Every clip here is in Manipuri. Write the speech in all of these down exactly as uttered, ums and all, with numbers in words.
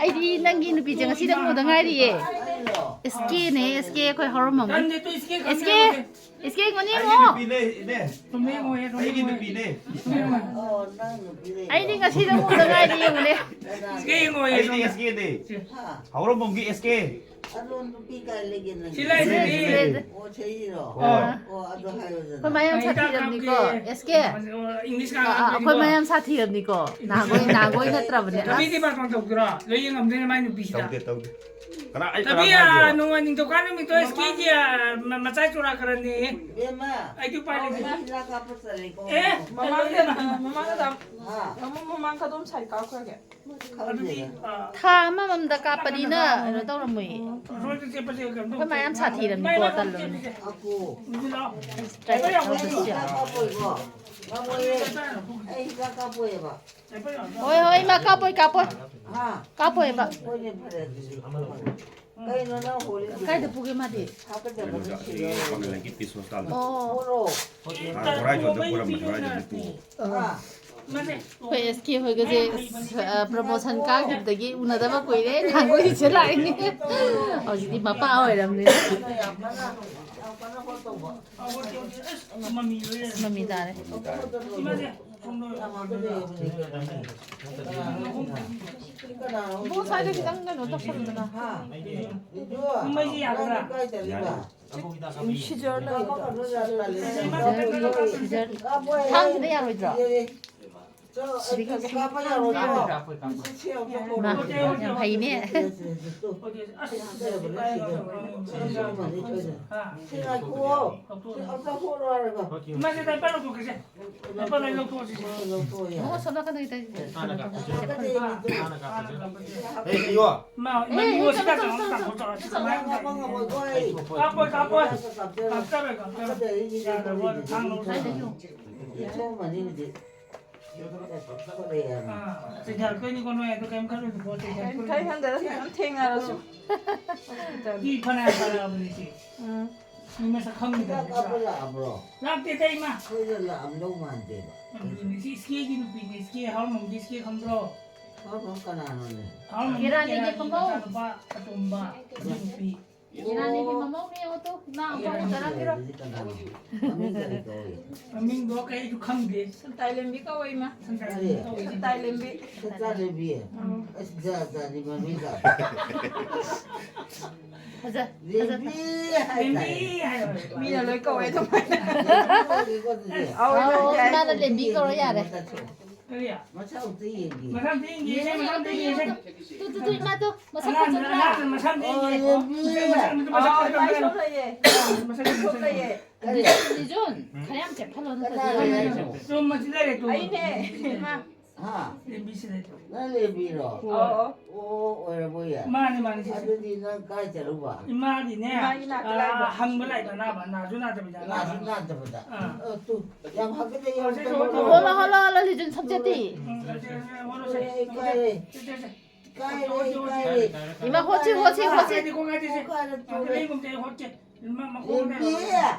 ꯑꯩꯗꯤ ꯅꯪꯒꯤ ꯅꯨꯄꯤꯁꯦ ꯉꯁꯤꯗ ꯎꯕꯗ ꯉꯥꯏꯔꯤꯌꯦ꯫ ꯑꯦꯁ ꯀꯦꯅꯦ, ꯑꯦꯁ ꯀꯦ ꯑꯩꯈꯣꯏ ꯍꯧꯔꯝꯃꯝꯒꯅꯤ꯫ ꯇꯟꯗꯦ, ꯇꯨ ꯑꯦꯁ ꯀꯦ ꯑꯦꯁ ꯀꯦ, ꯈꯪꯗꯦ꯫ ꯑꯦꯁ ꯀꯦ ꯌꯦꯡꯉꯨꯅꯦ, ꯑꯩꯒꯤ ꯌꯦꯡꯉꯣ꯫ ꯅꯨꯄꯤꯅꯦ, ꯏꯅꯦ꯫ ꯆꯨꯝꯃꯦ, ꯌꯦꯡꯉꯣ, ꯌꯦꯡꯉꯣ, ꯑꯩꯒꯤ ꯌꯦꯡꯉꯣ꯫ ꯅꯨꯄꯤꯅꯦ꯫ ꯆꯨꯝꯃꯦ, ꯌꯦꯡꯉꯣ꯫ ꯑꯣ, ꯅꯪ ꯅꯨꯄꯤ ꯂꯩ꯫ ꯑꯩꯗꯤ ꯉꯁꯤꯗ ꯎꯕꯗ ꯉꯥꯏꯔꯤ, ꯌꯦꯡꯉꯨꯅꯦ꯫ ꯀꯅꯥꯅꯣ? ꯑꯦꯁ ꯀꯦ ꯌꯦꯡꯉꯣ, ꯑꯩꯗꯤ ꯌꯦꯡꯉꯣ꯫ ꯑꯦꯁ ꯀꯦꯅꯦ꯫ ꯍꯥ? ꯍꯧꯔꯝꯕꯝꯒꯤ ꯑꯦꯁ ꯀꯦ꯫ ꯑꯗꯣ ꯅꯨꯄꯤ ꯀꯥꯏ ꯂꯩꯒꯦ ꯅꯪ? ꯁꯤ ꯂꯩ, ꯁꯤ ꯂꯩ꯫ ꯑꯣ, ꯁꯤꯔꯣ? ꯍꯣꯏ꯫ ꯑꯣ, ꯑꯗꯣ ꯍꯥꯏꯌꯨꯗꯅ꯫ ꯑꯩꯈꯣꯏ ꯃꯌꯥꯝ ꯁꯥꯊꯤꯔꯝꯅꯤꯀꯣ, ꯑꯦꯁ ꯀꯦ꯫ ꯏꯪꯂꯤꯁ ꯑꯥ, ꯑꯥ, ꯑꯩꯈꯣꯏ ꯉꯥꯡꯉꯛꯄꯅꯤꯀꯣ꯫ ꯃꯌꯥꯝ ꯁꯥꯊꯤꯔꯝꯅꯤꯀꯣ꯫ ꯅꯍꯥꯟꯈꯣꯏ, ꯅꯍꯥꯟꯈꯣꯏ ꯅꯠꯇ꯭ꯔꯕꯅꯦ꯫ ꯂꯝꯕꯤ ꯑꯁ꯫ ꯗꯤꯄꯥꯔꯠꯃꯦꯟ ꯇꯧꯗꯣꯏꯔꯣ? ꯂꯣꯏ ꯌꯦꯡꯉꯝꯗꯣꯏꯅꯦ ꯃꯥꯏ ꯅꯨꯄꯤꯁꯤꯗ꯫ ꯇꯧꯗꯦ, ꯇꯧꯗꯦ꯫ ꯀꯅꯥ, ꯑꯩ ꯀꯅꯥ ꯂꯝꯕꯤ, ꯑꯥ, ꯍꯥꯏꯒꯦ? ꯅꯣꯡꯃ ꯅꯤꯡꯊꯧꯀꯥ ꯅꯨꯃꯤꯠꯇꯣ ꯑꯦꯁ ꯀꯦꯒꯤ, ꯑꯥ, ꯃ-, ꯃꯆꯥ ꯆꯨꯔꯥꯀꯔꯟꯅꯦ꯫ ꯏꯕꯦꯝꯃ, ꯑꯩꯗꯤ ꯎꯄꯥꯏ ꯂꯩꯇꯦ꯫ ꯍꯤꯗꯥꯛ ꯀꯥꯞꯄ ꯆꯠꯂꯤꯀꯣ꯫ ꯑꯦ? ꯃꯃꯥꯡꯗ, ꯃꯃꯥꯡꯗ ꯍꯥ? ꯃꯃꯥꯡ, ꯃꯃꯥꯡ ꯀꯗꯣꯝ ꯁꯥꯏꯠ ꯀꯥꯞꯈ꯭ꯔꯒꯦ? ꯑꯗꯨꯗꯤ, ꯈꯪꯗꯦꯗ꯫ ꯑꯥ, ꯊꯥ ꯑꯃꯃꯝꯗ ꯀꯥꯞꯄꯅꯤꯅ ꯀꯩꯅꯣ ꯇꯧꯔꯝꯃꯣꯏꯌꯦ꯫ ꯔꯣꯏꯗ ꯆꯦꯞꯄꯁꯦ ꯀꯩꯅꯣ ꯇꯧ-, ꯑꯩꯈꯣꯏ ꯃꯌꯥꯝ ꯁꯥꯊꯤꯔꯝꯅꯤꯀꯣ, ꯃꯥꯏ ꯇꯜꯂꯝꯅꯤ꯫ ꯀꯥꯞꯄꯁꯦ ꯑꯀꯣ꯫ ꯎꯝ, ꯂꯥꯛꯑꯣ꯫ ꯇ꯭ꯔꯥꯏ ꯇꯧꯁꯤ꯫ ꯍꯤꯗꯥꯛ ꯀꯥꯞꯄꯣꯏꯀꯣ꯫ ꯉꯝꯃꯣꯏꯌꯦ꯫ ꯑꯩ ꯍꯤꯗꯥꯛ ꯀꯥꯞꯄꯣꯏꯕ꯫ ꯍꯣꯏ, ꯍꯣꯏ, ꯏꯃꯥ, ꯀꯥꯞꯄꯣꯏ, ꯀꯥꯞꯄꯣꯏ꯫ ꯍꯥ? ꯀꯥꯞꯄꯣꯏꯕ꯫ ꯍꯣꯏꯅꯦ, ꯐꯔꯦ ꯑꯗꯨꯗꯤ꯫ ꯀꯩꯅꯣ ꯅꯪ ꯍꯣꯔꯤꯗꯨꯕꯣ? ꯀꯥꯏꯗ ꯄꯨꯒꯦ ꯃꯥꯗꯤ? ꯍꯥꯀꯠꯆꯕ ꯀꯩꯅꯣꯗ, ꯅꯨꯡꯁꯤꯔꯣ? ꯑꯩ ꯄꯥꯡꯒꯜ ꯂꯩꯒꯤ ꯄꯤꯁ ꯍꯣꯁꯄꯤꯇꯥꯜꯗ꯫ ꯑꯣ꯫ ꯄꯨꯔꯣ꯫ ꯊꯣꯔꯥꯏꯖꯣꯟꯗ ꯄꯨꯔꯝꯕ, ꯊꯣꯔꯥꯏꯖꯣꯟꯗ ꯄꯨ꯫ ꯑꯥ꯫ ꯑꯩꯈꯣꯏ ꯑꯦꯁ ꯀꯦ ꯍꯣꯏꯒꯁꯦ, ꯑ, ꯄ꯭ꯔꯃꯣꯁꯟ ꯀꯥꯈꯤꯕꯗꯒꯤ ꯎꯅꯗꯕ ꯀꯨꯏꯔꯦ꯫ ꯅꯍꯥꯟꯈꯣꯏꯗꯤ ꯁꯤꯗ ꯂꯥꯛꯏꯅꯦ꯫ ꯍꯧꯖꯤꯛꯇꯤ ꯃꯄꯥ ꯑꯣꯏꯔꯝꯅꯤꯅ꯫ ꯃꯃꯤ ꯇꯥꯔꯦ꯫ ꯏꯕꯨꯡꯉꯣ, ꯁ꯭ꯋꯥꯏꯗ ꯈꯤꯇꯪ ꯀꯩꯅꯣ ꯇꯧꯁꯜꯂꯨꯗꯅ꯫ ꯁꯤꯖꯔ ꯂꯩꯕꯗꯣ, ꯁꯤꯖꯔ꯫ ꯁꯤꯖꯔ꯫ ꯊꯥꯡꯁꯤꯅ ꯌꯥꯔꯣꯏꯗ꯭ꯔꯣ? ꯁꯤꯗꯒꯤ ꯁꯤ-, ꯃꯥ, ꯌꯥꯝ ꯍꯩꯅꯦ꯫ ꯏꯃꯥꯁꯦ, ꯗꯥꯏꯄꯔ ꯂꯧꯊꯣꯛꯀꯦꯁꯦ꯫ ꯗꯥꯏꯄꯔ ꯂꯣꯏ ꯂꯧꯊꯣꯛꯑꯁꯤꯁꯦ꯫ ꯏꯕꯨꯡꯉꯣ, ꯁꯣꯝ ꯅꯥꯀꯟꯗꯒꯤ ꯇꯩ-, ꯀꯩꯅꯣ ꯇꯧ-, ꯁꯦ ꯐꯨꯜ ꯇꯧ-꯫ ꯏꯃꯥ, ꯏꯃꯥ, ꯑꯦ, ꯏꯃꯥ, ꯁꯤ ꯀꯩꯅꯣ ꯇꯧ-, ꯀꯥꯆꯤꯟ ꯇꯧ-, ꯑꯝꯇ ꯇꯧ-, ꯇꯧ-, ꯇꯧ-, ꯇꯧ-꯫ ꯀꯥꯞꯄꯣꯏ, ꯀꯥꯞꯄꯣꯏ꯫ ꯀꯥꯞꯆꯔꯣꯏ, ꯀꯥꯞꯆꯔꯣꯏ꯫ ꯌꯥꯗ꯭ꯔꯕꯣ? ꯊꯥꯡ ꯂꯧꯁꯤ꯫ ꯑꯥ, ꯆꯩꯊꯥꯔꯛꯇꯣꯏꯅꯤꯀꯣ ꯅꯣꯏ, ꯑꯗꯨ ꯀꯩꯝ ꯈꯜꯂꯨꯅꯨꯀꯣ, ꯆꯩꯊꯥꯔꯛꯇꯣꯏꯅꯤ꯫ ꯀꯩꯝ ꯈꯟꯗꯦꯗ, ꯌꯥꯝ ꯊꯦꯡꯅꯔꯁꯨ꯫ ꯏ ꯐꯅꯌꯥꯝ ꯇꯥꯔꯛꯑꯕꯅꯤ ꯁꯤ꯫ ꯎꯝ꯫ ꯃꯤ ꯃꯁꯛ ꯈꯪꯗꯕꯅꯤ꯫ ꯍꯤꯗꯥꯛ ꯀꯥꯞꯄ ꯂꯥꯛꯑꯕ꯭ꯔꯣ? ꯂꯥꯛꯇꯦꯗ, ꯏꯃꯥ꯫ ꯑꯩꯈꯣꯏꯗ ꯂꯥꯛꯑꯝꯗꯧ ꯃꯥꯟꯗꯦꯕ꯫ ꯑꯗꯨꯅꯤ, ꯁꯤ ꯏꯁꯀꯦꯒꯤ ꯅꯨꯄꯤꯅꯦ, ꯏꯁꯀꯦ ꯍꯥꯎꯔꯝꯕꯝꯒꯤ ꯏꯁꯀꯦ ꯈꯪꯗ꯭ꯔꯣ? ꯀꯔꯥꯅꯤꯒꯤ ꯃꯃꯧ꯫ ꯃꯆꯥꯅꯨꯄꯥ ꯑꯇꯣꯝꯕ, ꯅꯨꯄꯤ꯫ ꯀꯔꯥꯅꯤꯒꯤ ꯃꯃꯧꯅꯦ ꯌꯦꯡꯉꯣ ꯇꯨ꯫ ꯏꯃꯥ ꯑꯝꯐꯥꯎ ꯎꯗꯔꯝꯈꯤꯔꯣꯏ꯫ ꯀꯅꯥꯅꯣ? ꯃꯃꯤꯡ ꯀꯔꯤ ꯀꯧꯏ? ꯃꯃꯤꯡꯗꯣ ꯀꯩꯁꯨ ꯈꯪꯗꯦ꯫ ꯁꯟꯇꯥꯏꯂꯦꯝꯕꯤ ꯀꯧꯋꯦ, ꯏꯃꯥ꯫ ꯁꯟꯇꯥꯏꯂꯦꯝꯕꯤ꯫ ꯁꯟꯇꯥꯏꯂꯦꯝꯕꯤ꯫ ꯁꯟꯇꯥꯏꯂꯦꯝꯕꯤ꯫ ꯎꯝ꯫ ꯑꯁ, ꯖꯥꯠ ꯖꯥꯠꯅꯤ ꯃꯃꯤꯡꯒ꯫ ꯐꯖ-, ꯐꯖ-, ꯂꯦꯝꯕꯤ ꯍꯥꯏꯇꯥꯔꯦ꯫ ꯂꯦꯝꯕꯤ ꯍꯥꯏꯌꯣ꯫ ꯃꯤꯅ ꯂꯣꯏ ꯀꯧꯋꯦ ꯑꯗꯨꯃꯥꯏꯅ꯫ ꯂꯦꯝꯕꯤ ꯀꯧꯋꯦꯀꯣ ꯑꯗꯨꯗꯤ꯫ ꯑꯧ, ꯑꯧ, ꯌꯥꯏ, ꯌꯥꯏ꯫ ꯏꯃꯥꯅ ꯂꯦꯝꯕꯤ ꯀꯧꯔꯣ ꯌꯥꯔꯦ꯫ ꯀꯔꯤ? ꯃꯁꯛ ꯑꯝꯇ ꯌꯦꯡꯒꯦ꯫ ꯃꯁꯛ ꯑꯝꯇ ꯌꯦꯡꯒꯦꯁꯦ, ꯃꯁꯛ ꯑꯝꯇ ꯌꯦꯡꯒꯦꯁꯦ꯫ ꯇꯨ, ꯇꯨ, ꯇꯨ, ꯏꯃꯥ ꯇꯨ, ꯃꯁꯛ ꯑꯉꯥꯡ, ꯐꯖꯕ꯭ꯔꯥ? ꯑꯉꯥꯡ ꯃꯁꯛ ꯑꯝꯇ ꯑꯣ, ꯌꯦꯡꯒꯦ꯫ ꯂꯦꯝꯕꯤ꯫ ꯃꯁꯛ ꯑꯝꯇ, ꯃꯁꯛ ꯑꯣ, ꯑꯝꯇ ꯏꯃꯥ ꯌꯦꯡꯒꯦ꯫ ꯁꯣꯝꯗ ꯌꯦꯡ꯫ ꯃꯁꯛ ꯑꯝꯇ, ꯁꯣꯝꯗ ꯃꯁꯛ ꯑꯝꯇ꯫ ꯌꯦꯡ꯫ ꯀꯔꯤ? ꯂꯤꯖꯣꯟ, ꯈꯔ ꯌꯥꯝ ꯆꯦꯞꯍꯜꯂꯣ ꯅꯠꯇ꯭ꯔꯗꯤ꯫ ꯀꯅꯥꯅꯣ ꯍꯥꯏꯁꯦ? ꯇꯨ, ꯃꯁꯤ ꯂꯩꯔꯦ, ꯇꯨ꯫ ꯑꯩꯅꯦ, ꯏꯃꯥ꯫ ꯍꯥ? ꯂꯦꯝꯕꯤꯁꯤ ꯂꯩꯔꯦ꯫ ꯅꯪ ꯂꯦꯝꯕꯤꯔꯣ? ꯑꯣ꯫ ꯑꯣ, ꯑꯣꯏꯔꯕꯣꯏ ꯌꯥ꯫ ꯃꯥꯅꯤ, ꯃꯥꯅꯤ, ꯁꯤꯁꯦ꯫ ꯑꯗꯨꯗꯤ ꯅꯪ ꯀꯥꯏ ꯆꯠꯂꯨꯕ? ꯏꯃꯥꯗꯤꯅꯦ, ꯏꯃꯥꯒꯤ ꯅꯥꯛꯇ ꯑ, ꯂꯥꯛꯏꯕ꯫ ꯍꯪꯕ ꯂꯥꯛꯏꯕ ꯑꯅꯥꯕ, ꯅꯥꯁꯨ ꯅꯥꯗꯕꯤꯗ ꯑꯅꯥꯕ꯫ ꯅꯥꯁꯨ ꯅꯥꯗꯕꯗ꯫ ꯑꯥ꯫ ꯑ, ꯇꯨ, ꯌꯥꯝ ꯍꯥꯒꯠꯆꯩ, ꯑꯣ, ꯁꯤ ꯑꯝꯇ ꯁꯤ ꯂꯧꯔꯣ꯫ ꯍꯣꯜꯂꯣ, ꯍꯣꯜꯂꯣ, ꯍꯣꯜꯂꯣ, ꯂꯤꯖꯣꯟ ꯁꯝꯆꯦꯠꯇꯤ꯫ ꯎꯝ, ꯁꯤ, ꯁꯤ, ꯍꯣꯜꯂꯣ, ꯁꯤ꯫ ꯑꯩ ꯏꯀꯥꯏꯔꯦ꯫ ꯁꯤ, ꯁꯤ, ꯁꯤ꯫ ꯏꯀꯥꯏꯔꯦ, ꯏꯀꯥꯏꯔꯦ꯫ ꯏꯃꯥ, ꯍꯣꯠꯁꯤ, ꯍꯣꯠꯁꯤ, ꯍꯣꯠꯁꯤ꯫ ꯀꯣꯡꯒꯥꯏꯗꯤ, ꯀꯣꯡꯒꯥꯏꯗꯤ, ꯁꯤ꯫ ꯀꯣꯡꯒꯥꯏꯗ ꯇꯨꯔꯦ꯫ ꯑꯗꯨꯗꯩ ꯏꯃꯨꯡꯗ ꯑꯩ ꯍꯣꯠꯀꯦ꯫ ꯏꯃꯥ, ꯃꯈꯣꯡꯗ ꯂꯦꯝꯕꯤ!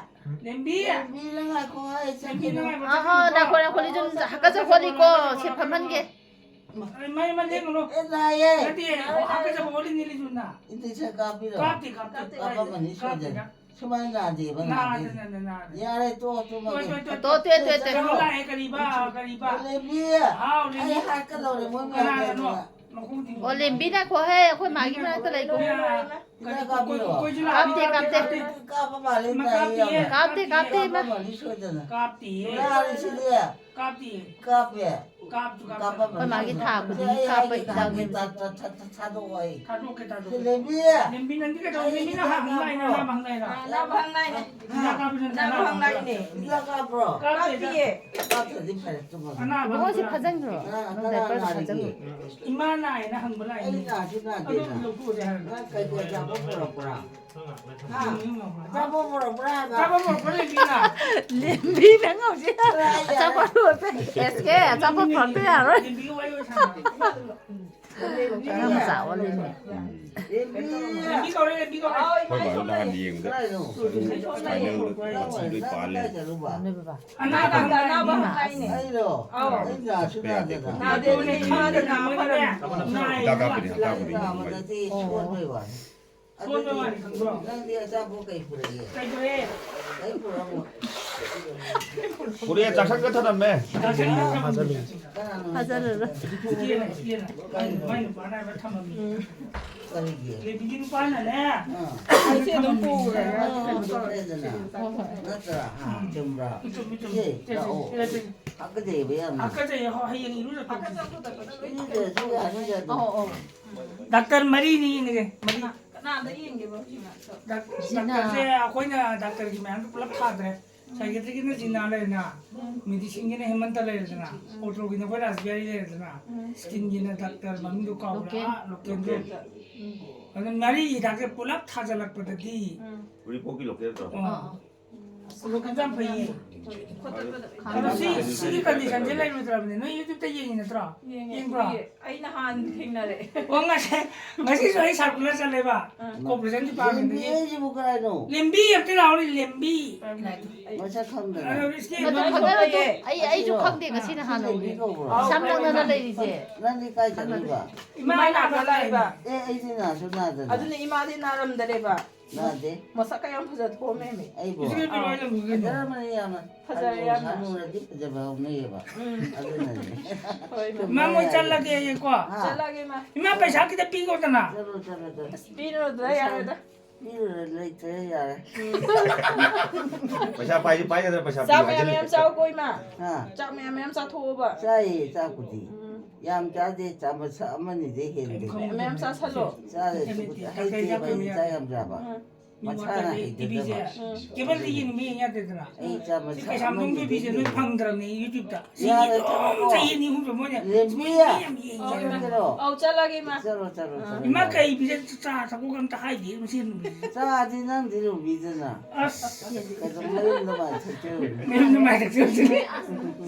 ꯂꯦꯝꯕꯤ! ꯂꯦꯝꯕꯤ, ꯅꯪ ꯉꯥꯏꯈꯣ, ꯑꯩ ꯂꯦꯝꯕꯤ, ꯆꯠꯈꯤꯒꯦ꯫ ꯅꯪ ꯉꯥꯏꯈꯣ, ꯑꯍꯣ, ꯆꯠꯈꯤꯒꯦ꯫ ꯅꯥꯈꯣ, ꯅꯥꯈꯣ, ꯂꯤꯖꯣꯟ ꯍꯥꯀꯠꯆ ꯍꯣꯠꯂꯤꯀꯣ, ꯁꯦ ꯐꯝꯍꯟꯒꯦ꯫ ꯑꯩ ꯃꯩ ꯑꯃ ꯂꯦꯡꯉꯨꯅꯨ꯫ ꯑꯦ, ꯅꯥꯏꯌꯦ꯫ ꯅꯠꯇꯦ, ꯍꯥꯀꯠꯆꯕ ꯍꯣꯠꯂꯤꯅꯤ, ꯂꯤꯖꯣꯟꯅ꯫ Injection ꯀꯥꯞꯄꯤꯔꯣ? ꯀꯥꯞꯇꯦ, ꯀꯥꯞꯇꯦ꯫ ꯀꯥꯞꯄꯝꯃꯅꯤ ꯀꯥꯞꯇꯦ, ꯁꯣꯏꯗꯅ꯫ ꯀꯥꯞꯇꯦ꯫ ꯁꯨꯃꯥꯏꯅ ꯅꯥꯗꯦꯕ, ꯅꯥꯗꯦ, ꯅꯥꯗꯦ꯫ ꯅꯥꯗꯦ, ꯅꯥꯗꯦ꯫ ꯌꯥꯔꯦ, ꯇꯣꯛꯑꯣ, ꯇꯣꯛꯑꯣ, ꯇꯣꯛꯑꯣ, ꯇꯣꯛꯑꯣ, ꯇꯣꯛꯑꯣ꯫ ꯇꯣꯛꯑꯣ, ꯇꯣꯛꯑꯣ, ꯇꯣꯛꯑꯣ꯫ ꯀꯩꯅꯣ ꯂꯥꯛꯑꯦ, ꯀꯔꯤꯕ, ꯀꯔꯤꯕ? ꯂꯦꯝꯕꯤ! ꯍꯥꯎ, ꯂꯦꯝꯕꯤ꯫ ꯑꯩ ꯍꯥꯠꯀꯗꯧꯔꯦ, ꯃꯣꯏ ꯃꯌꯥꯝ ꯀꯅꯥꯅꯅꯣ? ꯇꯧꯗꯅ꯫ ꯃꯈꯣꯡ ꯊꯤꯡꯕ꯫ ꯑꯣ, ꯂꯦꯝꯕꯤ ꯉꯥꯏꯈꯣ ꯍꯦ, ꯑꯩꯈꯣꯏ ꯃꯥꯒꯤ ꯃꯅꯥꯛꯇ ꯂꯩꯀꯣ꯫ ꯍꯤꯗꯥꯛ ꯀꯥꯞꯄꯤꯔꯣ? ꯑꯩꯈꯣꯏꯁꯨ ꯂꯥꯛꯑꯦ, ꯀꯥꯞꯇꯦ, ꯀꯥꯞꯇꯦ, ꯀꯥꯞꯇꯦ꯫ ꯀꯥꯞꯇꯦ꯫ ꯀꯥꯞꯄ ꯃꯥꯜꯂꯦ, ꯏꯃꯥ, ꯇꯥꯏꯌꯦ꯫ ꯀꯥꯞꯇꯤꯌꯦ, ꯀꯥꯞꯇꯦ, ꯀꯥꯞꯇꯤꯌꯦ꯫ ꯀꯥꯞꯄ ꯃꯥꯜꯂꯤ, ꯁꯣꯏꯗꯅ꯫ ꯀꯥꯞꯇꯤꯌꯦ꯫ ꯌꯥꯔꯦ, ꯁꯤꯗꯤ꯫ ꯀꯥꯞꯇꯤꯌꯦ꯫ ꯀꯥꯞꯄꯦ꯫ ꯀꯥꯞꯁꯨ ꯀꯥꯞꯇꯦ꯫ ꯀꯥꯞꯄ ꯑꯩꯈꯣꯏ ꯃꯥꯒꯤ ꯊꯥ ꯈꯨꯗꯤꯡꯒꯤ ꯑꯩ ꯀꯥꯞꯄ ꯍꯥꯏꯒꯦ ꯍꯤꯗꯥꯛꯅꯦ꯫ ꯇꯧꯅꯤ, ꯊꯥ-, ꯊꯥ-, ꯊꯥ-, ꯊꯥꯗꯣꯛꯑꯣ ꯑꯩ꯫ ꯊꯥꯗꯣꯛꯀꯦ, ꯊꯥꯗꯣꯛꯀꯦ꯫ ꯂꯦꯝꯕꯤ! ꯂꯦꯝꯕꯤ, ꯅꯪꯗꯤ ꯀꯩꯗꯧ-, ꯑꯩ ꯂꯦꯝꯕꯤꯅ ꯍꯤꯗꯥꯛ ꯍꯪ ꯂꯥꯛꯏꯔꯣ, ꯀꯥꯞꯄ꯭ꯔꯣ? ꯑꯅꯥꯕ ꯍꯪ ꯂꯥꯛꯏꯔꯣ? ꯑꯅꯥꯕ ꯍꯪ ꯂꯥꯛꯏꯅꯦ꯫ ꯍꯤꯗꯥꯛ ꯀꯥꯞꯄꯁꯨ ꯅꯠꯇꯦ, ꯑꯅꯥꯕ ꯍꯪ ꯂꯥꯛꯏꯅꯦ꯫ ꯍꯤꯗꯥꯛ ꯀꯥꯞꯄ꯭ꯔꯣ? ꯀꯥꯞꯇꯤꯌꯦ꯫ ꯀꯥꯞꯇ꯭ꯔꯗꯤ ꯐꯔꯦ, ꯇꯨꯝꯃꯒꯦ꯫ ꯑꯅꯥꯕ ꯏꯕꯨꯡꯉꯣ, ꯁꯤ ꯍꯪ ꯂꯥꯛꯏꯅꯦ꯫ ꯐꯥꯖꯟꯈ꯭ꯔꯣ꯫ ꯑ, ꯅꯪ ꯀꯅꯥ diaper ꯁꯤ ꯅꯥꯔꯤꯒꯦ? ꯐꯥꯖꯟꯈ꯭ꯔꯣ꯫ ꯏꯃꯥ ꯅꯥꯏꯌꯦꯅ ꯍꯪꯕ ꯂꯥꯛꯏꯅꯦ꯫ ꯑꯩ ꯅꯥꯁꯨ ꯅꯥꯗꯦꯅ꯫ ꯑꯗꯨ ꯂꯧꯊꯣꯛꯎꯁꯦ ꯍꯥꯏꯔꯒ꯫ ꯅꯪ ꯀꯩ ꯀꯩ ꯑꯆꯥꯄꯣꯠ ꯄꯨꯔꯛꯄ꯭ꯔꯥ? ꯍꯥ? ꯎꯝ, ꯎꯝ, ꯎꯝ꯫ ꯑꯆꯥꯄꯣꯠ ꯄꯨꯔꯛꯄ꯭ꯔꯥ ꯍꯥꯏꯕ? ꯑꯆꯥꯄꯣꯠ ꯄꯨꯔꯛꯄ꯭ꯔꯥ, ꯂꯦꯝꯕꯤꯅ? ꯂꯦꯝꯕꯤꯅ ꯉꯥꯎꯁꯤ꯫ ꯌꯥꯔꯦ, ꯌꯥꯔꯦ꯫ ꯑꯆꯥꯄꯣꯠ ꯄꯨꯔꯛꯄ꯭ꯔꯥ? ꯑꯦꯁ ꯀꯦ, ꯑꯆꯥꯄꯣꯠ ꯄꯨꯔꯛꯇ ꯌꯥꯔꯣꯏ꯫ ꯂꯦꯝꯕꯤꯒ ꯋꯥꯔꯤ ꯁꯥꯟꯅꯕ꯫ ꯑꯉꯥꯡ ꯃꯆꯥ ꯑꯣꯜꯂꯤꯅꯦ꯫ ꯑꯩꯈꯣꯏ ꯕꯥꯗꯣ ꯅꯍꯥꯟ ꯌꯦꯡꯕꯗ ꯁꯨꯃꯥꯏꯅ ꯃꯊꯤ ꯂꯣꯏ ꯄꯥꯜꯂꯦ꯫ ꯅꯣꯏ ꯕꯕꯥ꯫ ꯑꯅꯥꯕ ꯑꯅꯥꯕ ꯏꯃꯥ꯫ ꯍꯥꯏꯅꯦ꯫ ꯑꯩꯔꯣ? ꯑꯧ꯫ ꯑꯩ ꯅꯥꯁꯨ ꯅꯥꯗꯅ꯫ ꯅꯥꯗꯦ ꯑꯗꯨꯗꯤ ꯈꯔꯗ ꯅꯥꯕ ꯐꯔꯝꯅꯤ꯫ ꯅꯥꯏ ꯍꯤꯗꯥꯛ ꯀꯥꯞꯄꯤꯅꯦ, ꯍꯤꯗꯥꯛ ꯂꯥꯏꯔꯤꯛ ꯀꯥꯞꯄꯤꯅꯦ꯫ ꯅꯥꯕ ꯅꯠꯇꯦ, ꯁꯣꯟꯕꯩ ꯋꯥꯅꯤ꯫ ꯁꯣꯟꯕ ꯋꯥꯅꯤ ꯈꯪꯕ꯭ꯔꯣ? ꯅꯪꯗꯤ ꯑꯆꯥꯄꯣꯠ ꯀꯩ ꯄꯨꯔꯛꯏ? ꯀꯩꯗꯧꯔꯦ? ꯀꯩ ꯄꯨꯔꯛꯑꯝꯃꯣ? ꯄꯨꯔꯛꯑꯦ, ꯆꯥꯛꯁꯪꯗ ꯊꯅꯝꯃꯦ꯫ ꯆꯥꯛꯁꯪꯗ ꯊꯝꯃꯝꯃꯤ꯫ ꯀꯅꯥꯅꯣ? ꯐꯥꯖꯔꯔꯣꯏ꯫ ꯏꯆꯦꯅ, ꯏꯆꯦꯅ꯫ ꯃꯥꯏ, ꯃꯥꯏ ꯅꯨꯄꯥꯅ ꯍꯥꯏꯕ ꯊꯝꯃꯝꯃꯤ꯫ ꯀꯔꯤꯒꯤ? ꯂꯦꯕꯤꯒꯤ ꯅꯨꯄꯥꯅꯅꯦ꯫ ꯑꯥ, ꯑꯩꯁꯦ ꯑꯗꯨꯝ ꯄꯨꯈ꯭ꯔꯦ꯫ ꯄꯨꯔꯛꯑꯦꯗꯅ꯫ ꯅꯠꯇ꯭ꯔꯥ? ꯍꯥ, ꯆꯨꯝꯕ꯭ꯔꯥ? ꯆꯨꯝꯃꯤ, ꯆꯨꯝꯃꯤ꯫ ꯏꯆꯦ, ꯆꯦ, ꯆꯦ, ꯂꯥꯛꯑꯣ꯫ ꯆꯦ, ꯆꯦ꯫ ꯍꯥꯀꯠꯆꯩꯕ ꯌꯥꯝꯅ꯫ ꯍꯥꯀꯠꯆꯩ, ꯍꯣ, ꯍꯌꯦꯡ ꯏꯔꯨꯖꯊꯣꯛꯀꯦ꯫ ꯏꯔꯨꯖꯁꯨ ꯌꯥꯅꯤꯗ ꯑꯗꯨꯝ꯫ ꯑꯧ ꯑꯧ꯫ ꯗꯥꯛꯇꯔ ꯃꯔꯤꯅꯤ ꯌꯦꯡꯉꯒꯦ, ꯃꯔꯤ꯫ ꯀꯅꯥꯗ ꯌꯦꯡꯒꯦꯕ ꯍꯧꯖꯤꯛꯅ? ꯗꯥꯛ-, ꯗꯥꯛꯇꯔꯁꯦ ꯑꯩꯈꯣꯏꯅ ꯗꯥꯛꯇꯔꯒꯤ ꯃꯌꯥꯝꯗꯣ ꯄꯨꯂꯞ ꯊꯥꯗ꯭ꯔꯦ꯫ ꯁꯥꯏꯀꯦꯇ꯭ꯔꯤꯒꯤꯅ ꯖꯤꯅꯥ ꯂꯩꯔꯦꯗꯅ, ꯃꯦꯗꯤꯁꯤꯟꯒꯤꯅ ꯍꯦꯃꯟꯇ ꯂꯩꯔꯦꯗꯅ, ꯑꯣꯔꯊꯣꯒꯤꯅ ꯑꯩꯈꯣꯏ ꯔꯥꯁꯕꯤꯍꯥꯔꯤ ꯂꯩꯔꯦꯗꯅ, ꯁ꯭ꯀꯤꯟꯒꯤꯅ ꯗꯥꯛꯇꯔ ꯃꯃꯤꯡꯗꯣ ꯀꯥꯎꯈ꯭ꯔꯦ꯫ ꯂꯣꯀꯦꯜ꯫ ꯑꯥ, ꯂꯣꯀꯦꯜꯗꯣ꯫ ꯑꯗꯨ ꯃꯔꯤ ꯍꯤꯗꯥꯛꯁꯦ ꯄꯨꯂꯞ ꯊꯥꯖꯤꯜꯂꯛꯄꯗꯗꯤ, ꯎꯔꯤꯄꯣꯛꯀꯤ ꯂꯣꯀꯦꯜꯗꯣ? ꯑꯣ, ꯑꯥ꯫ ꯂꯣꯀꯦꯜꯗꯣ ꯌꯥꯝ ꯐꯩꯌꯦ꯫ ꯑꯗꯣ ꯁꯤ, ꯁꯤꯒꯤ ꯀꯟꯗꯤꯁꯟꯁꯦ ꯂꯩꯔꯣꯏꯗ꯭ꯔꯕꯅꯦ꯫ ꯅꯣꯏ ꯌꯨꯇ꯭ꯌꯨꯕꯇ ꯌꯦꯡꯉꯤ ꯅꯠꯇ꯭ꯔꯣ? ꯌꯦꯡꯕ꯭ꯔꯣ? ꯑꯩ ꯅꯍꯥꯟ ꯊꯦꯡꯅꯔꯦ꯫ ꯑꯣ, ꯉꯁꯤ, ꯉꯁꯤꯁꯨ ꯑꯩ ꯁꯥꯔꯀꯨꯂꯔ ꯆꯠꯂꯦꯕ꯫ ꯀꯣꯑꯣꯄꯔꯦꯁꯟ ꯗꯤꯄꯥꯔꯠꯃꯦꯟꯗꯒꯤ꯫ ꯂꯦꯝꯕꯤꯁꯤꯕꯨ ꯀꯔꯥꯏꯅꯣ? ꯂꯦꯝꯕꯤ ꯑꯝꯇ ꯂꯥꯎꯅꯦ, ꯂꯦꯝꯕꯤ꯫ ꯃꯁꯛ ꯈꯪꯗꯅ꯫ ꯑꯗꯣ ꯏꯁꯀꯦꯟ ꯃꯗꯨ ꯃꯥꯏ ꯈꯪꯅꯔꯗꯨ ꯊꯣꯛꯂꯛꯑꯦ꯫ ꯑꯩ ꯑꯩꯁꯨ ꯈꯪꯗꯦ ꯉꯁꯤ ꯅꯍꯥꯟ ꯁꯤ ꯂꯩꯕꯤ ꯎꯔꯤ꯫ ꯀꯧꯕ꯭ꯔꯣ? ꯑꯥꯎ, ꯁꯝ ꯂꯪꯅꯅ ꯀꯩꯅꯣ꯫ ꯂꯩꯔꯤꯁꯦ꯫ ꯅꯪꯗꯤ ꯀꯥꯏ ꯆꯠꯂꯤꯕ? ꯏꯃꯥ ꯅꯥꯕ ꯂꯥꯛꯏꯕ꯫ ꯑꯦ, ꯑꯩꯗꯤ ꯅꯥꯁꯨ ꯅꯥꯗꯅ꯫ ꯑꯗꯨꯅ ꯏꯃꯥꯗꯤ ꯅꯥꯔꯝꯗꯔꯦꯕ꯫ ꯅꯥꯗꯦ꯫ ꯃꯁꯛꯀ ꯌꯥꯝ ꯐꯖ ꯊꯣꯛꯑꯝꯃꯦꯃꯤ꯫ ꯑꯩꯕꯨ? ꯏꯁꯀꯦꯟ ꯂꯣꯏ ꯂꯪꯉꯨ ꯀꯩꯅꯣ꯫ ꯐꯖꯔꯝꯃꯅꯤ ꯌꯥꯝꯅ꯫ ꯐꯖꯔꯦ ꯌꯥꯝꯅ꯫ ꯍꯅꯨꯔꯗꯤ ꯐꯖꯕ ꯍꯧꯅꯩꯌꯦꯕ꯫ ꯎꯝ꯫ ꯑꯗꯨꯅꯅꯦ꯫ ꯍꯣꯏ, ꯏꯃꯥ꯫ ꯏꯃꯥ ꯃꯣꯏ ꯆꯠꯂꯒꯦ ꯑꯩꯀꯣ꯫ ꯍꯥ? ꯆꯠꯂꯒꯦ, ꯏꯃꯥ꯫ ꯏꯃꯥ ꯄꯩꯁꯥ ꯈꯤꯇ ꯄꯤꯈꯣꯗꯅ꯫ ꯆꯠꯂꯣ, ꯆꯠꯂꯣ, ꯆꯠꯂꯣ꯫ ꯑꯁ, ꯄꯤꯔꯨꯔꯗ꯭ꯔꯥ ꯌꯥꯔꯦꯗ꯫ ꯄꯤꯔꯨꯔ ꯂꯩꯇ꯭ꯔꯦ ꯌꯥꯔꯦ꯫ ꯄꯩꯁꯥ ꯄꯥꯏꯗꯤ ꯄꯥꯏꯒꯗ꯭ꯔꯥ, ꯄꯩꯁꯥ ꯆꯥꯛ ꯄꯤꯌꯨ ꯃꯌꯥꯝ ꯃꯌꯥꯝ ꯍꯥꯏꯖꯤꯜꯂꯦ꯫ ꯆꯥꯎꯀꯣ, ꯏꯃꯥ꯫ ꯍꯥ? ꯆꯥꯛ ꯃꯌꯥꯝ ꯃꯌꯥꯝ ꯆꯥꯊꯣꯛꯑꯣꯕ꯫ ꯆꯥꯏꯌꯦ, ꯆꯥꯛꯄꯨꯗꯤ꯫ ꯎꯝ꯫ ꯌꯥꯝ ꯆꯥꯗꯦ, ꯆꯥꯃꯁ ꯑꯃꯅꯤꯗꯩ ꯍꯦꯟꯗꯦ꯫ ꯃꯌꯥꯝ ꯃꯌꯥꯝ ꯆꯥꯁꯜꯂꯣ꯫ ꯆꯥꯗꯦ, ꯆꯨꯝꯕꯨꯗꯤ ꯍꯩꯇꯦꯕ ꯑꯩꯗꯤ ꯆꯥꯛ ꯌꯥꯝ ꯆꯥꯕ꯫ ꯎꯝ꯫ ꯃꯁꯥꯅ ꯇꯤꯚꯤꯁꯦ ꯍꯩꯖꯗꯕ꯫ ꯎꯝ꯫ ꯀꯦꯕꯜꯗ ꯌꯦꯡꯕ ꯌꯦꯡ ꯌꯥꯗꯦꯗꯅ꯫ ꯑꯩ ꯆꯥꯃꯁ ꯁꯤ ꯀꯩꯁꯥꯝꯊꯣꯡ ꯑꯃꯅꯤꯗꯩ ꯇꯤꯚꯤꯁꯦ ꯂꯣꯏ ꯍꯦꯟꯗꯦ꯫ ꯐꯪꯗ꯭ꯔꯕꯅꯦ ꯌꯨꯇ꯭ꯌꯨꯕꯇ꯫ ꯁꯤ ꯌꯥꯔꯦ, ꯑꯗꯨꯝ ꯆꯠꯂꯣ꯫ ꯆꯍꯤ ꯑꯅꯤ ꯑꯍꯨꯝꯁꯨ ꯃꯣꯏꯅ ꯂꯦꯝꯕꯤ꯫ ꯃꯤ ꯌꯥꯝ ꯌꯦꯡꯉꯦ꯫ ꯆꯠꯂꯣ, ꯆꯠꯂꯣ꯫ ꯑꯧ, ꯆꯠꯂꯒꯦ, ꯏꯃꯥ꯫ ꯆꯠꯂꯣ, ꯆꯠꯂꯣ, ꯆꯠꯂꯣ꯫ ꯏꯃꯥ ꯀꯩ ꯄꯤꯖ ꯆꯥ ꯊꯛꯄꯒ ꯑꯝꯇ ꯍꯥꯏꯗꯦ ꯃꯁꯤ ꯅꯨꯄꯤꯁꯦ꯫ ꯆꯥꯗꯤ ꯅꯪꯗꯤ ꯂꯨꯝꯕꯤꯗꯅ꯫ ꯑꯁ꯫ ꯀꯩꯗꯧ ꯃꯌꯨꯝꯗ ꯃꯥꯏ ꯊꯛꯆꯔꯨꯅꯤ? ꯃꯌꯨꯝꯗ ꯃꯥꯏ ꯊꯛꯆꯔꯨꯅꯤ꯫